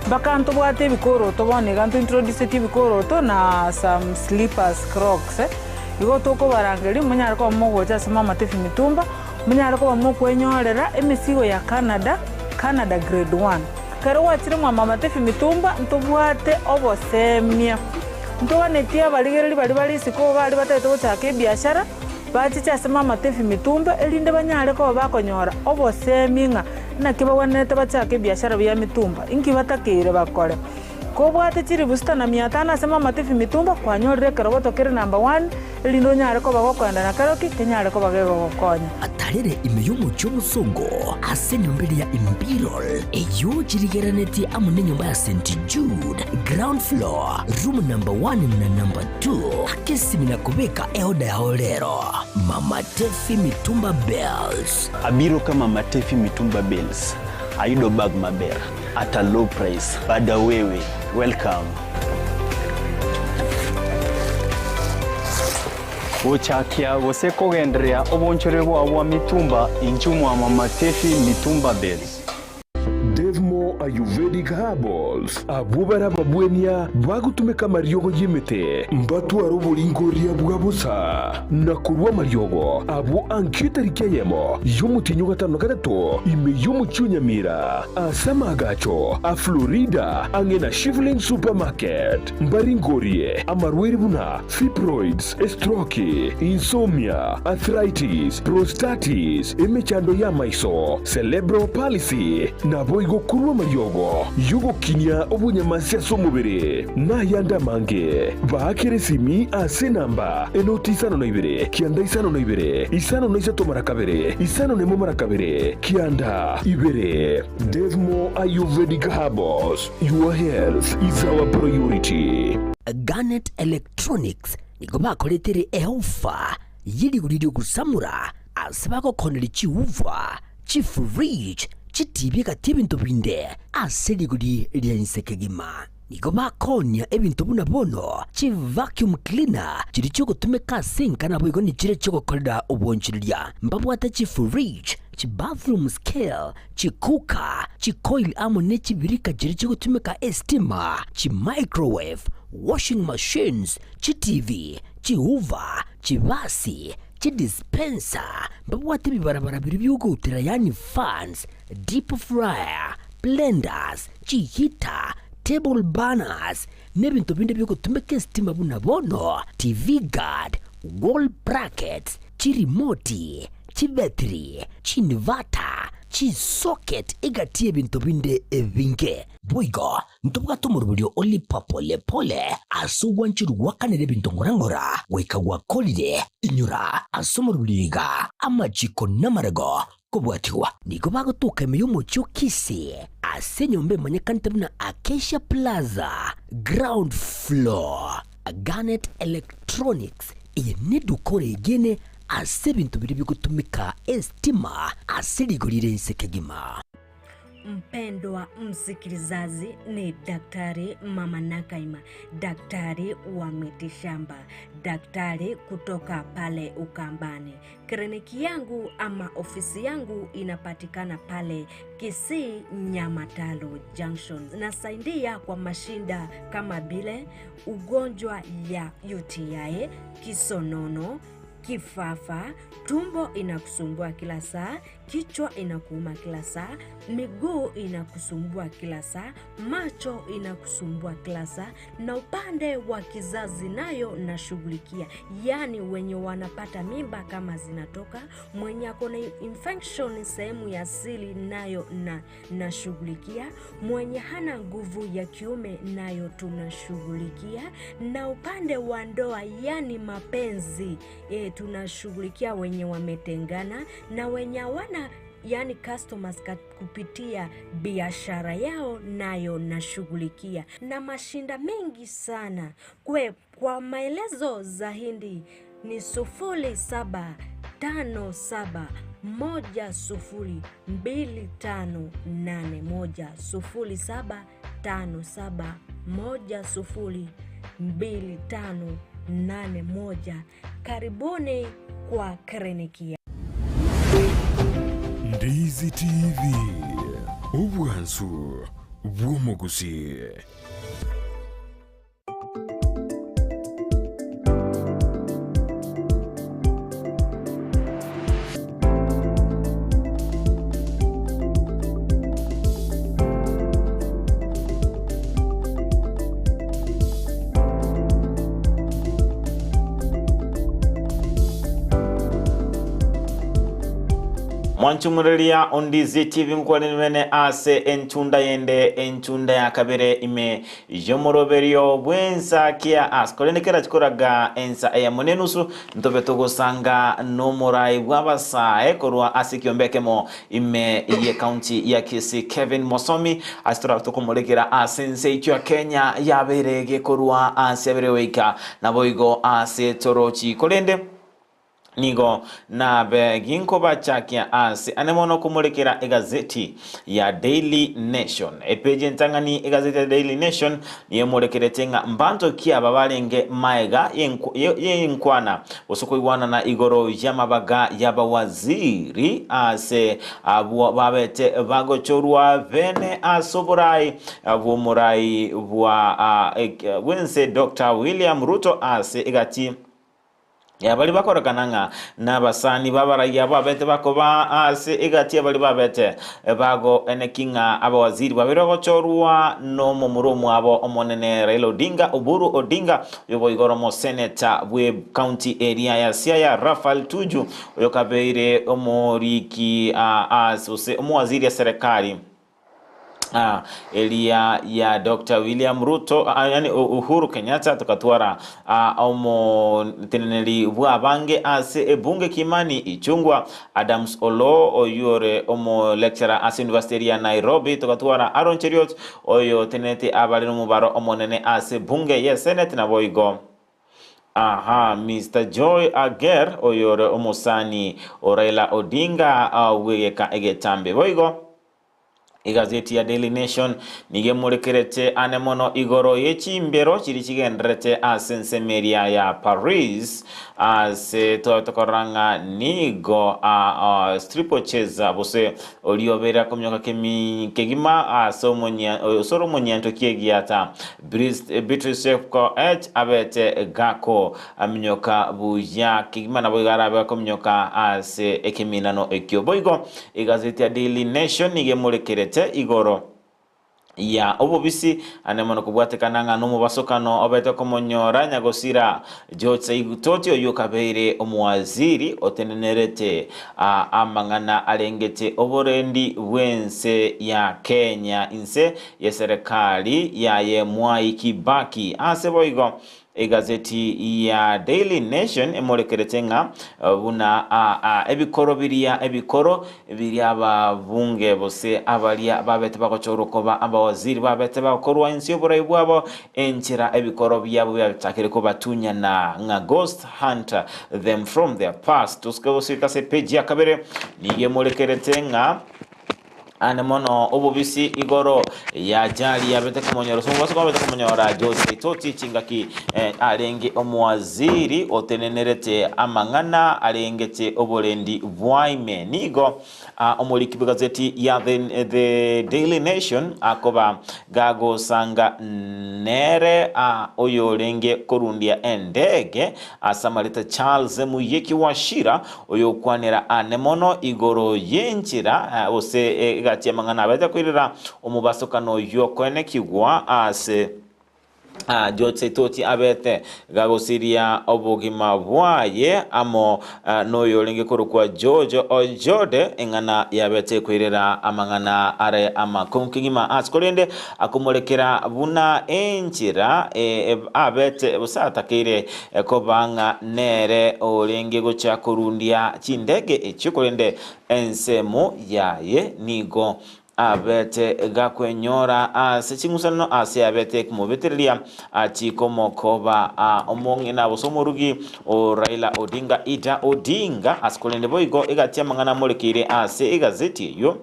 mpaka ntobwate ebikoroto bono iga nto introduceti ebikoroto na some slippers, crocs. Igo tokobarangeria monyare koba mogocha ase Mama Tefi Mitumba, Monyare koba mokwenyorera emesigo ya Canada, Canada Grade One. Ekero gwachire mwa Mama Tefi Mitumba ntobwate obosemia. Ntoganetie abarigereria baria bare isiko baria batagete gochaka ebiashara, bachiche ase Mama Tefi Mitumba erinde banyare koba bakonyora obosemia ng'a naki bagwenerete bachake ebiashara bia mitumba, inki batakeire bakore. Kobwate chilifu sita na mia tano ase Mama Tiffy Mitumba, kwanyorire ekerogoto kere number one, erinde onyare koba gokoenda na keroki kenyare koba gegogokonya. Atarere ime y'omochie omosongo ase enyomba eria ya Imperial, eyio chirigeranetie amo nenyomba ya St. Jude, ground floor, room number one na number two. Aka esimi na kobeka eoda yao rero. Mama Tiffy Mitumba Bales. Abiro ka Mama Tiffy Mitumba Bales, ayudo bag maber. At a low price. Bada wewe. Welcome. Gochakia gose kogendereria obonchore bwao bwa mitumba inchuo mwa Mama Tefi Mitumba Bales. Devmo Ayurvedic Herbals, abwo bare ababwenia bagotumeka amariogo y'emete, mbatware oboringoria bwa bosa, na korwa amariogo abwo ankio etariki eyemo y'omotienyi o gatano na gatato ime y'omochie o Nyamira. Ase amaagacho a Florida ang'e na Shivling Supermarket, mbaringorie amarwaire buna fibroids, estroki, insomnia, arthritis, prostatitis, emechando y'amaiso, cerebral palsy, naboigo korwa amariogo y'ogokinia obonyamasi ase omobere, nayande amange. Baakere esimi ase enamba enoti isano na ibere, kianda isano na ibere, isano na isato mara kabere, isano nemo mara kabere, kianda ibere. Devmo Ayurvedic Herbals, your health is our priority. Garnet Electronics nigo bakoretere eofa ye rigori ri'ogosamora ase bagokoneria chiuva, chifridge, chitibi egati ebinto binde ase rigori ria inse kegima. Nigo bakoonia ebinto buna bono chi-vacuum cleaner chiria chiogotumeka ase enka naboigo nechiria chiogokorera obwanchereria. Mbabwate chi-fridge, chi-bathroom scale, chi-cooker, chi-coil amo ne chibirika chiria chigotumeka estima, chi-microwave, washing machines, chi-TV, chi-hoover, chibasi, chi-dispenser. Mbabwate ebibarabara biria biogoutera yaani fans, deep fryer, blenders, chihita, table burners, na ebinto binde biogotumeka esitima buna bono TV guard, wall brackets, chirimoti, chibetiri, chinverter, chisocket egati y'ebinto binde ebinge. Boigo ntobwate omoroberio o lipa pole pole ase ogwancherwa gwakanera ebinto ng'ora ng'ora goika gwakorire. Inyora ase omoroberio iga amachiko namarego kobwatigwa. Nigo bagotoka ime y'omochie o Kisii. Ase enyomba emanyekanete buna Acacia Plaza, ground floor. Garnet Electronics, eye neduka oregene ase ebinto biria bigotumeka estima ase rigori rire inse kegima. Mpendwa msikilizaji, ni Daktari Mama Nakaima, daktari wa mitishamba, daktari kutoka pale Ukambani. Kliniki yangu ama ofisi yangu inapatikana pale Kisii Nyamataro Junction. Nasaidia kwa mashinda kama vile ugonjwa ya UTI, kisonono, kifafa, tumbo inakusumbua kila saa, kichwa inakuuma kila saa, miguu inakusumbua kila saa, macho inakusumbua kila saa, na upande wa kizazi nayo nashughulikia, yaani wenye wanapata mimba kama zinatoka, mwenye ako na infection sehemu ya siri nayo na nashughulikia, mwenye hana nguvu ya kiume nayo tunashughulikia, na upande wa ndoa yani mapenzi e, tunashughulikia wenye wametengana na wenye hawana yani customers kupitia biashara yao nayo nashughulikia, na mashinda mengi sana kwe. Kwa maelezo zaidi ni 0757102581 0757102581. Karibuni kwa kliniki ya Ndizi TV, obwansu bw'omogusi. Mwanchumureria Ondizi TV nkwanenimene ase enchunda yende enchunda ya kabere ime yomoroberio bwensa kia ase korende kera chikoraga ensa eyemo nenusu ntobe togosanga nomorai bw'abasae korwa ase ekiombe ekemo ime ye county ya Kisii Kevin Mosomi ase torabe tokomorekera ase ense eyio ya Kenya yabere gekorwa ase abere goika naboigo ase torochi korende nigo nabe ginkobachakia ase ane mono komorekera egazeti ya Daily Nation. Epeji entang'ani egazeti ya Daily Nation niyo emorekerete ng'a mbanto ki aba barenge maega y'enkwana gose koigwanana igoro y'amabaga y'abawaziri ase abwo babete bagochorwa bene ase oborai bw'omorai bwa bwense Dr. William Ruto ase egati Baria bakorekana ng'a nabasani b'abaraiyo babete bakoba ase egati y'abaria babete bagoeneki ng'a abawaziri babere bagochorwa nomomura omwabo omonene Raila Odinga, Oburu Odinga, oyo boigo ore omoseneta bwe county eria ya Siaya Raphael Tuju, oyo kabeire omoriki ase gose omowaziri eserekari. Eria ya Doctor William Ruto, yani Uhuru Kenyatta, tokatwara omoteneneri bw'abange ase ebunge Kimani Ichung'wa, Adams Oloo oyio ore omo lecturer ase University eria ya Nairobi, tokatwara Aaron Cheruiyot oyo otenenete abare nomobaro omonene ase ebunge ye Senate naboigo Aha, Mister Joy Ager oyore omosani o Raila Odinga bw'egeka egetambe. Boigo Egazeti ya Daily Nation nigo emorekerete ane mono igoro ye chimbero chiria chigendererete ase ensemo eria ya Paris ase twabe tokorora ng'a nigo steeplechase gose oria obeire akominyoka kegima ase ore omonyianto ki'egiata Beatrice Chepkoech abete gako aminyoka buya kegima naboigo arabe gakominyoka ase ekeminano ekio. Boigo Egazeti ya Daily Nation nigo emorekerete igoro ya obobisi ande mono kobwatekana ng'a nomobasokano obete komonyora nyagosira George Saitoti oyio okabeire omowaziri otenenerete amang'ana arengete oborendi bw'ense ya Kenya inse y'eserekari yaye Mwai Kibaki. Ase boigo. Egazeti ya Daily Nation emorekerete ng'a buna ebikoro biria ebikoro biria ababunge gose abaria babete bagochorwa koba abawaziri babete bakorwa inse y'oborai bwabo enchera ebikoro biabo biachakire kobatunyana ng'a ghost hunt them from their past. Tosike gosika ase page ya kabere nigo emorekerete ng'a Ande mono obobisi igoro y'ajali yabete komonyora ase omobaso kwabete komonyora George Saitoti chingaki eh, arenge omowaziri otenenerete amang'ana arengete oborendi bwaime. Nigo ah, omoriki bw'egazeti ya The, The Daily Nation akoba gagosanga nere ah, oyorenge korundia endege ase amareta Charles Muyeki Wachira Oyokwanera aane mono igoro y'enchera, gose egati y'amang'ana abete koirera omobasokano oyio okoenekigwa ase Jotsetoti abete gagosiria obogima bwaye amo noyorenge korokwa George Ojode, eng'ana yabete koirera amang'ana are amakong'u kegima ase korende akomorekera buna enchera abete gose atakeire Ekoba ng'a nere orenge gocha korundia chindege echio, korende ensemo yaye nigo abete gakwenyora ase ching'usanano ase abete komobetereria achikomokoba omong'ina gose omorugi o Raila Odinga Ida Odinga ase korende boigo egati amang'ana amorekeire ase egazeti eyio.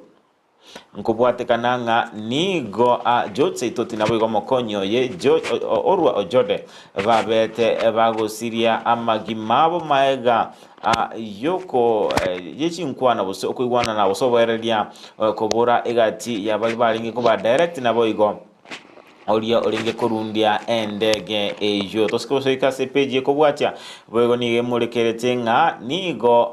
Nkobwatekana ng'a nigo Jotseitoti naboigo omokonyi oye Orwa Ojode babete bagosiria amagima abo maega yoko ye chinkwana gose okoigwanana gose oboereria kobora egati ya baria barenge koba direct naboigo Oria orenge korundia endege eyio. Tosike gosoika ase epeji ekobwatia, boigo nigo emorekerete ng'a nigo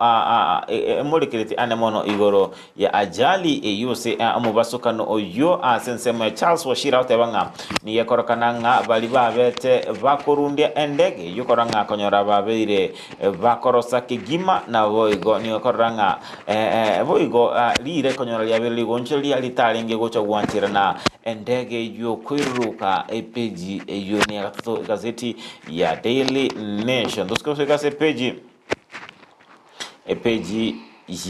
emorekerete ane mono igoro ya ajali eyio gose omobasokano oyio ase ensemo ya Charles Wachira agoteba ng'a nigo ekorokana ng'a baria babete bakorundia endege eyio korora ng'a konyora babeire bakorosa kegima naboigo nigo ekorora ng'a boigo rire konyora riabeire rigonchoria ritarenge gocha gwancherana Endege y'okoiruruka epeji eyio neya gatato egazeti ya Daily Nation. Tosike gosoika ase epeji epeji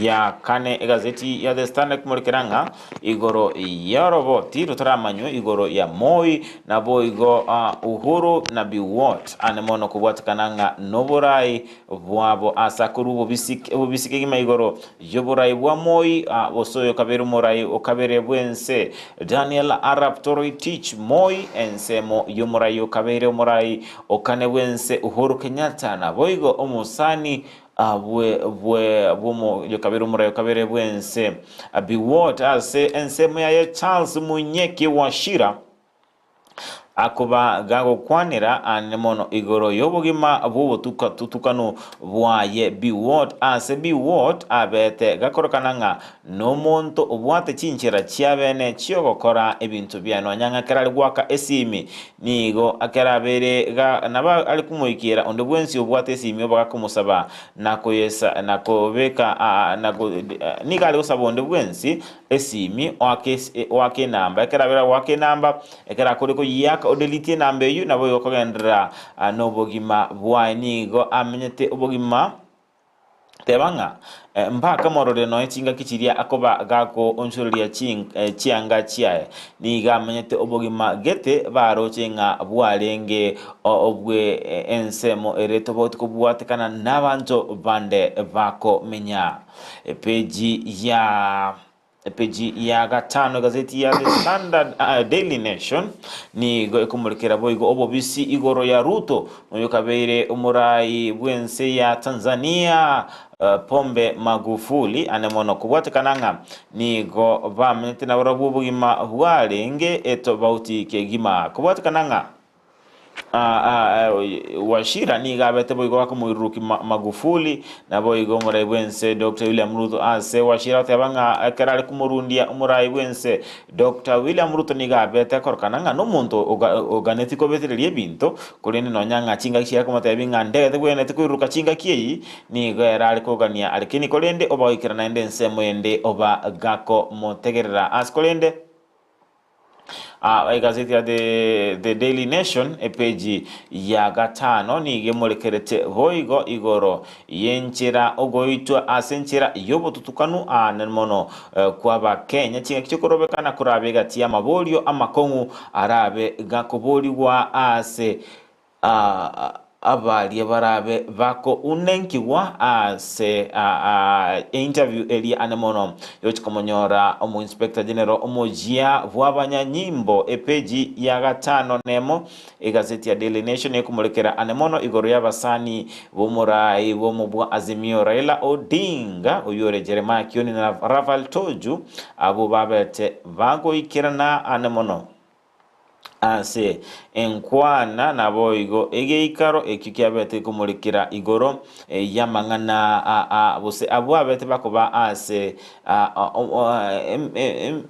ya kane egazeti ya The Standard ekomorekera ng'a igoro y'oroboti rotaramanywe igoro ya Moi naboigo Uhuru na Biwott ane mono kobwatekana ng'a noborai bwabo ase akorwa obobisi obobisi kegima igoro Y'oborai bwa Moi, gose oyo kabere omorai o kabere bw'ense, Daniel Arap Toroitich Moi, ensemo y'omorai o kabere omorai o kane bw'ense Uhuru Kenyatta, naboigo omosani bwe bwe bw'omo oyo kabere omorai o kabere bw'ense Biwott ase ensemo yaye Charles Munyeki Wachira. Akoba gagokwanera aane mono igoro y'obogima bw'obotuka-tukanu bwaye Biwott ase Biwott abete gakorokana ng'a nomonto obwate chinchera chiabene chi'ogokora ebinto biaye nonya ng'a ekero are goaka esimi nigo ekero abeire ga nabo are komoikera onde bwensi obwate esimi oba gakomosaba na koyesa na kobeka aa na nigo are gosaba onde bwensi Esimi, oake oake enamba. Ekero abere agoaka enamba, ekero akore koyiaka odelitie enamba eyio, naboigo kogenderera nobogima bwaye. Nigo amenyete obogima teba ng'a mpaka morore nonya chingaki chiria akoba gakoonchoreria chianga chiaye. Nigo amenyete obogima gete baroche ng'a bwarenge obwe ensemo ere tobauti kobwatekana nabanto bande bakomenya. Epeji ya Epeji ya gatano egazeti ya The Standard uh, Daily Nation nigo ekomorekera boigo obobisi igoro ya Ruto oyo kabeire omorai bw'ense ya Tanzania uh, Pombe Magufuli ane mono kobwatekana ng'a nigo bamenyete nabarabwo obogima bwarenge etobauti kegima kobwatekana ng'a Wachira nigo abete boigo akomoiruruki Magufuli naboigo omorai bwense Dr William Ruto ase Wachira goteba ng'a ekero are komorundia omorai bwense Dr William Ruto nigo abete korokana ng'a nomonto oganeti kobetereria ebinto korende nonya ng'a chingaki chiaye akomotebia ng'a ndege tebwenereti koiruruka chingaki eyi nigo ere are kogania arekini korende obagoikera naende ensemo ende oba gakomotegerera ase korende. Ah, egazeti ya The, The Daily Nation epeji ya gatano nigo emorekerete boigo igoro y'enchera ogoitwa ase enchera y'obotutukanu aane mono eh, kw'Abakenya chingaki chikorobekana korabe egati y'amaborio amakong'u arabe gakoborigwa ase Abaria barabe bakounenkiwa ase interview eria ane mono yochi komonyora omo inspector general omoyia bw'abanyanyimbo epeji ya gatano nemo egazeti ya Daily Nation ekomorekera ane mono igoro y'abasani b'omorai bw'omo bwa Azimio Raila Odinga oyore Jeremiah Kioni na Raphael Tuju abwo babete bagoikerana ane mono. Ase enkwana naboigo egeikaro ekio kiabete komorikera igoro y'amang'ana aa, gose abwo abete bakoba ase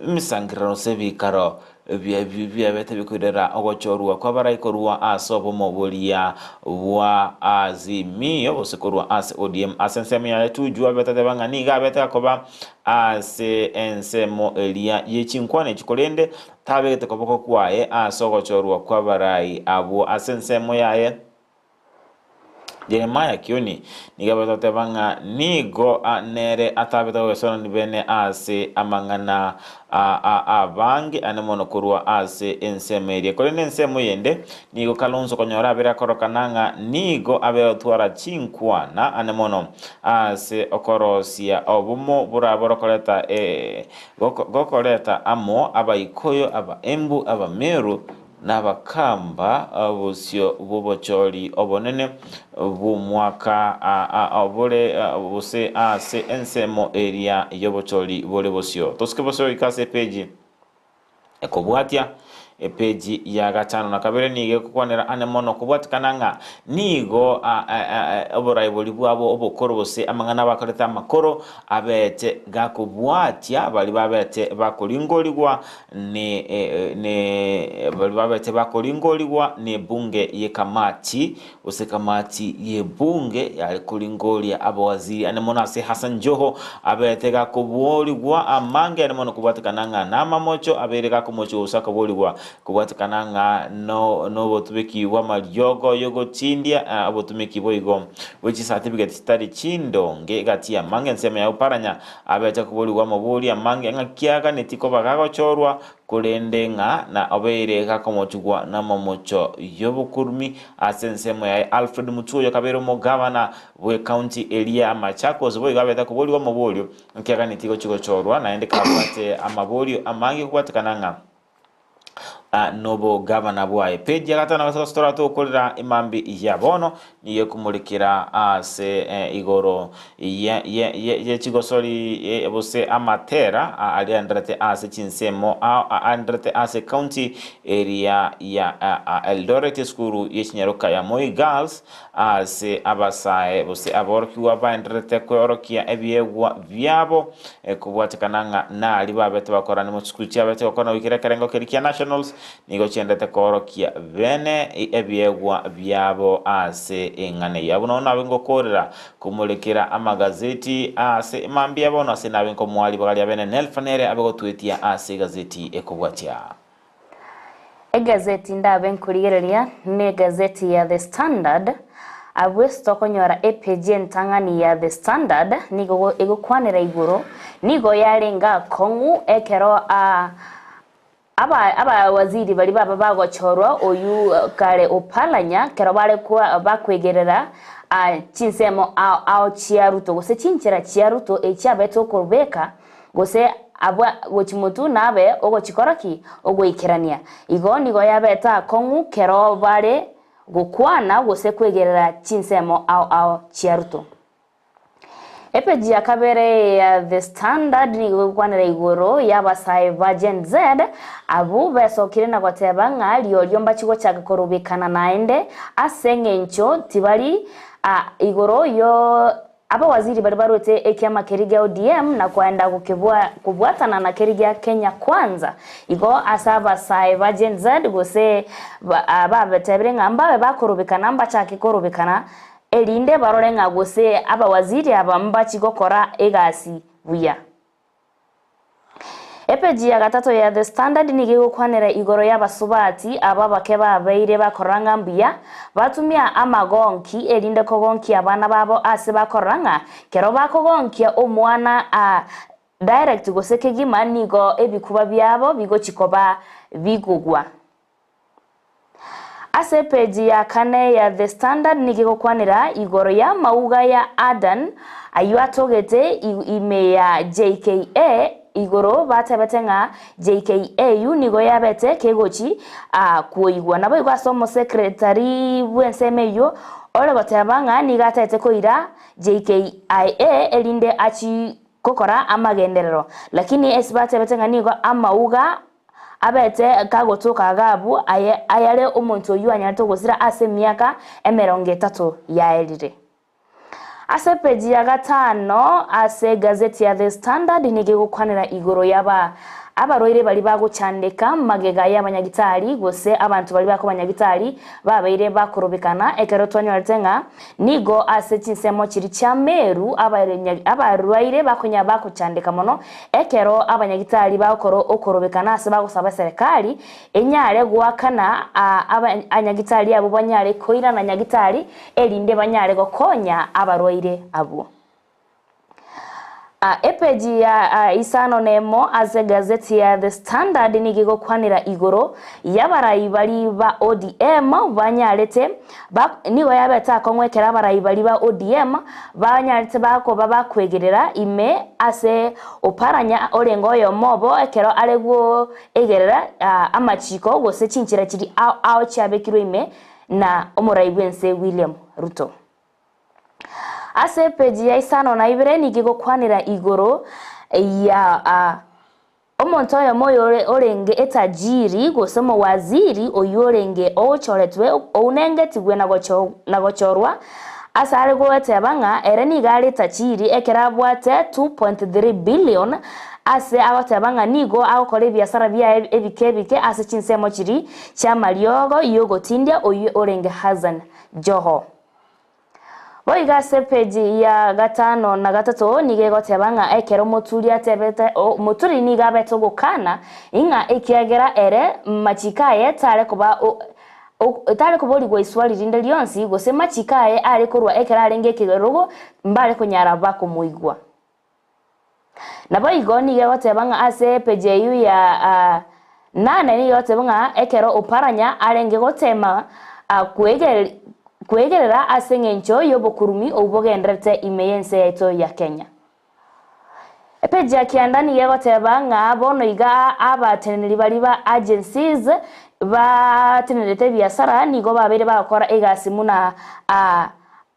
emisangererekano gose ebikaro biabete bikoirera ogochorwa kw'abarai korwa ase obomo boria bwa Azimio gose korwa ase ODM. Ase ensemo yaye Tuju abete ateba ng'a nigo abete gakoba ase ensemo eria ye chinkwana echi korende Tabegete koboko kwaye ase ogochorwa kw'abarai abwo ase ensemo yaye. Jeremiah Kioni nigo abete goteba ng'a nigo nere atabete gogesonani bene ase amang'ana abange ane mono korwa ase ensemo eria. Korende ensemo yende nigo Kalonzo konyora abere akorokana ng'a nigo abe gotwara chinkwana ane mono ase okorosia obomo borabe orokoreta Gokoreta amo Abaikoyo, Abaembu, Abameru, na Abakamba bosio bw'obochori obonene bw'omwaka bore gose ase ensemo eria y'obochori bore bosio. Tosike bosio goika ase epeji ekobwatia. Epeji ya gatano na kabere nigo egokwanera ane mono kobwatikana ng'a nigo oborai boria bwabo obokoro gose amang'ana abakorete amakoro abete gakobwatia baria babete bakoringorigwa ne ne baria babete bakoringorigwa nebunge yekamati gose kamati y'ebunge yare koringoria abawaziri ane mono ase Hassan Joho abete gakoborigwa amange ane mono kobwatekana ng'a namamocho abeire gakomochwa gose akaborigwa kobwatekana ng'a no nobotumeki bw'amariogo y'ogotindia obotumeki boigo bwe chisatifigeti chitari chindonge egati y'amange ensemo ya Oparanya abete koborigwa amabori amange ng'a kiaganeti koba gagochorwa Korende ng'a na obeire gakomochigwa namamocho y'obokurumi ase ensemo yaye Alfred Mutua oyo kabeire omogavana bw'ecounty eria ya Machakos boigo abete koborigwa amaborio nkiaganetie gochia gochorwa naende kabwate amaborio amange kobwatekana ng'a nobogavana bwaye. Page ya gatano gose tora tokorera emambi ya bono Nigo ekomorikera aase igoro ye chigosori gose amatera aria aenderete ase chinsemo aenderete ase county eria ya Eldoret esukuru ye chinyaroka ya Moi Girls ase abasae gose aborokigwa baenderete kweorokia ebiegwa biabo kobwatekana ng'a nari babete bakorane mo chisukuru chiabete gokora goikera ekerengo keria kia nationals Nigo chiendete koorokia bene ebiegwa biabo ase eng'ana eyio. Abwo nabo nabe ngokoorera komorekera amagazeti ase mambia bono ase nabe nkomoa ribaga ria bene Nelfa nere abe gotwetia ase egazeti ekobwatia. Egazeti ndabe nkorigereria negazeti ya The Standard, abwo ase tokonyora epeji entang'ani ya The Standard nigo egokwanera igoro, nigo yarenge akong'u ekero a Aba abawaziri baria baba bagochorwa oyio kare Oparanya kero bare bakwegerera chinsemo ao ao chia Ruto gose chinchera chia Ruto echiabete okobeka gose abwa gochi motwe nabe ogochikora ki? Ogoikerania. Igo nigo yabete akong'u kero bare gokwana gose kwegerera chinsemo ao ao chia Ruto. Epeji ya kabere ya The Standard nigo egokwanera igoro y'abasae ba Gen Z abwo besokire na goteba ng'a riorio mbachi gochaka korobekana naende ase eng'encho tibari igoro yo abawaziri baria barwete ekiama keria gia ODM na koenda kobwatana na keria gia Kenya Kwanza. Igo ase abasae ba Gen Z gose babetebire ng'a mbabe bakorobekana mbachake korobekana Erinde barore ng'a gose abawaziri aba mbachie gokora egasi buya. Epeji ya gatato ya The Standard nigo egokwanera igoro y'abasubati aba abake babeire bakorora ng'a mbuya batumia amagonki erinde kogonkia abana babo ase bakorora ng'a kero bakogonkia omwana a direct gose kegima nigo ebikuba biabo bigochi koba bigogwa. Ase epeji ya kane ya The Standard nigo egokwanera igoro y'amauga ya Adan ayio atogete ime ya JKA igoro batebete ng'a JKAU nigo yabete kegochi kwoigwa. Naboigo ase omosekretari bw'ensemo eyio ore goteba ng'a nigo ataete koira JKIA erinde achi gokora amagenderero. Lakini ase batebete ng'a nigo amauga Abete kagotoka Agabu aye ayare omonto oyio anyarete gosira ase emiaka emerongo etato yaerire. Ase epeji ya gatano ase egazeti ya The Standard nigo egokwanera igoro y'aba abarwaire baria bagochandeka magega y'abanyagitari gose abanto baria bakobanyagitari babeire bakorobekana ekero twanyorete ng'a Nigo ase chinsemo chiria chia Meru abarwaire bakonya bagochandeka mono ekero abanyagitari bagokora okorobekana ase bagosaba eserekari enyare goakana abanyagitari abwo banyare koirana nyagitari erinde banyare gokonya abarwaire abwo. Epeji ya isano nemo ase egazeti ya The Standard nigo egokwanera igoro y'abarai baria ba ODM banyarete nigo yabete akong'u ekero abarai baria ba ODM banyarete bakoba bakwegerera ime ase Oparanya orenge oyomo obo ekero are goegerera amachiko gose chinchera chiria ao ao chiabekirwe ime na omorai bw'ense William Ruto. Ase epeji ya isano na ibere nigo egokwanera igoro ya omonto oyomo oyore orenge etajiri gose omowaziri oyio orenge ochoretwe ounengetigwe na gochorwa ase are goeteba ng'a ere nigo are etajiri ekero abwate 2.3 billion ase agoteba ng'a nigo agokora ebiasara biaye ebike ebike ase chinsemo chiria chiamariogo yogotindia oyio orenge Hassan Joho. Boigo ase epeji ya gatano na gatato nigo egoteba ng'a ekero omoturi atebete omoturi nigo abete ogokana ing'a ekiagera ere machiko aye tare koba tare koborigwa iswali rinde rionsi gose machiko aye are korwa ekero arenge ekerogo mbare konyara bakomoigwa. Naboigo nigo egoteba ng'a ase epeji eyio ya nane nigo egoteba ng'a ekero Oparanya arenge gotema kwegerera ase eng'encho y'obokurumi obwo bogendererete ime y'ense yaito ya Kenya. Epeji ya kianda nigo egoteba ng'a bono iga abateneneri baria ba agencies batenenerete ebiasara nigo babeire bagokora egasi buna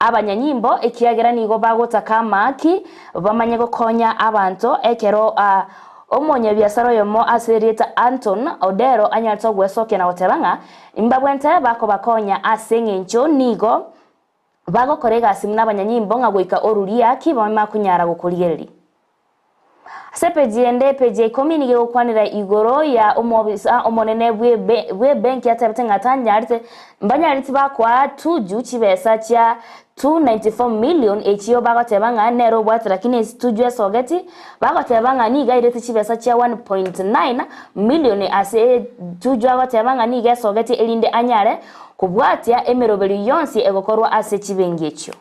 Abanyanyimbo, ekiagera nigo bagotaka amaaki bamanye gokonya abanto. Ekero omonyabiasara oyomo ase erieta Anton Odero anyarete ogwesokia na goteba ng'a mbabwente bakobakonya ase eng'encho nigo bagokora egasi buna abanyanyimbo ng'a goika oruria ki bamakonyara gokorigereria. Ase epeji ende, epeji ya ikomi nigo egokwanera igoro ya omobisa omonene bw'ebenki atebete ng'a tanyarete mbanyareti bakoa Tuju chibesa chia 294 million echio bagoteba ng'a nere obwate lakini ase Tuju esogeti bagoteba ng'a nigo airete chibesa chia 1.9 million ase Tuju agoteba ng'a nigo esogeti erinde anyare kobwatia emeroberio yonsi egokorwa ase chibenki echio.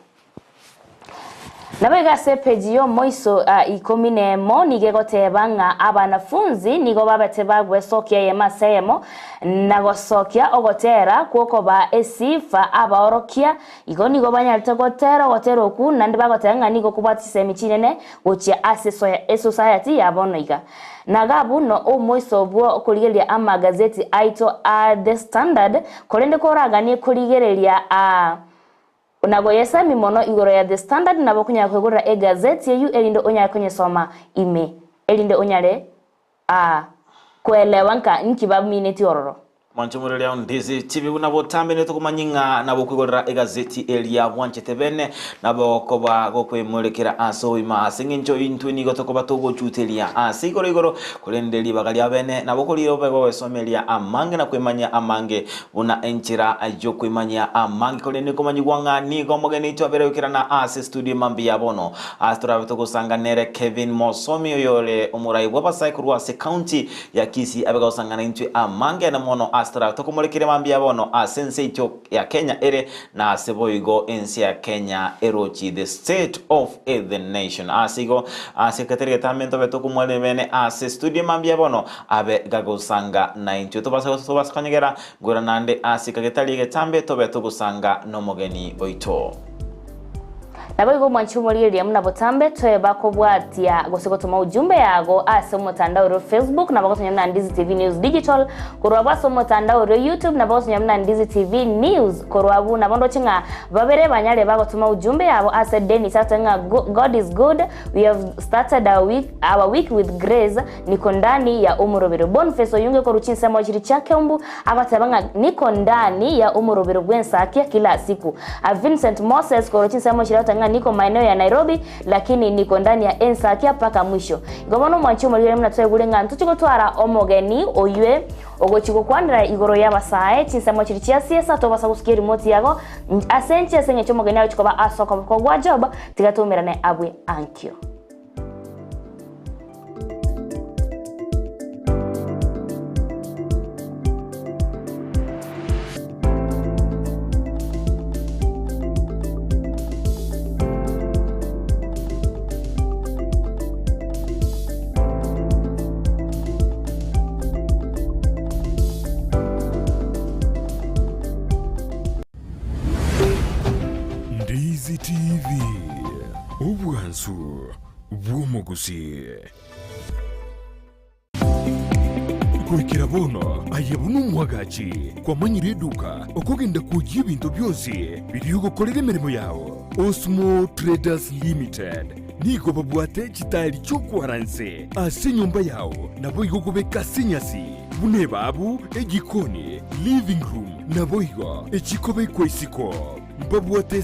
Naboigo ase epeji y'omoiso ikomi nemo nigo egoteba ng'a abanafunzi nigo babete bagwesokia eyemo ase eyemo na gosokia ogotera kw'okoba esifa abaorokia. Igo nigo banyarete gotera ogotera okwo naende bagoteba ng'a nigo kobwate chisemi chinene gochia ase esosayati ya bono iga. Na gabu no omoiso bw'okorigereria amagazeti aito a The Standard, korende koraganie korigereria a Nagoyesemi mono igoro ya The Standard nabo okonyara koigorera egazeti eyio erinde onyare konyesoma ime erinde onyare koelewa nka nki baminetie ororo. Mwanchomoreria Ndizi TV buna botambe nigo tokomanya ng'a nabo okoigorera egazeti eria bwanchete bene nabo okoba gokwemwerekera ase obogima ase eng'encho intwe nigo tokoba togochuteria ase igoro igoro korende ribaga ria bene nabo okorira obe gogoesomeria amange na kwemanyia amange buna enchera yokwemanyia amange korende komanyigwa ng'a nigo omogeni oito abere goikerana ase studio mambia bono ase torabe togosanga nere Kevin Mosomi oyore omorai bw'abasae korwa ase county ya Kisii abe gosang'ana intwe amangene mono ase torabe tokomorekeria mambia bono ase ense yaito ya Kenya ere na ase boigo ense ya Kenya erochi the state of the nation. Ase igo ase egetari getambe ntobe tokomwarire bene ase studio mambia bono abe gagosanga naintwe tobase tobase konyegera ngwera nande ase kagetari egetambe tobe togosanga nomogeni oito. Naboigo omwanchi omorigereria buna botambe toeba kobwatia gose gotoma ujumbe yago ase omotandao oria o Facebook nabo gotonya buna Ndizi TV News Digital, korwa abwo ase omotandao oria o YouTube nabo gotonya buna Ndizi TV News, korwa abwo nabo ndoche ng'a babere banyare bagotoma ujumbe yabo ase Dennis agotoe ng'a God is good we have started our week, our week with grace niko ndani ya omorobero. Boniface Oyunge korwa chinsemo chiri chia Keumbu agoteba ng'a niko ndani ya omorobero bw'ensakia kila siku. A Vincent Moses korwa chinsemo chiria agoteba ng'a niko maeneo ya Nairobi lakini niko ndani ya ensakia paka mwisho. Igo bono omwanchi omorigere buna twaigure ng'a ntochi gotwara omogeni oywe ogochi gokwanera igoro y'abasae chinsemo chiri chia siasa tobasa gosukia erimote yago ase enche ase eng'encho omogeni agochi koba ase okoboko gwa Job tiga toumerane abwe ankio. Ndizi TV, obwansu bw'omogusii. Goikera bono aye buna omwagachi kwamanyire eduka okogenda kwoyia ebinto bionsi biria ogokorera emeremo yao. Osmo Traders Limited nigo babwate chitaeri chi'okwaranse ase enyomba yao naboigo okobeka ase enyasi buna ebabu, ejikoni, living room naboigo echikobekwa isiko. Mbabwate.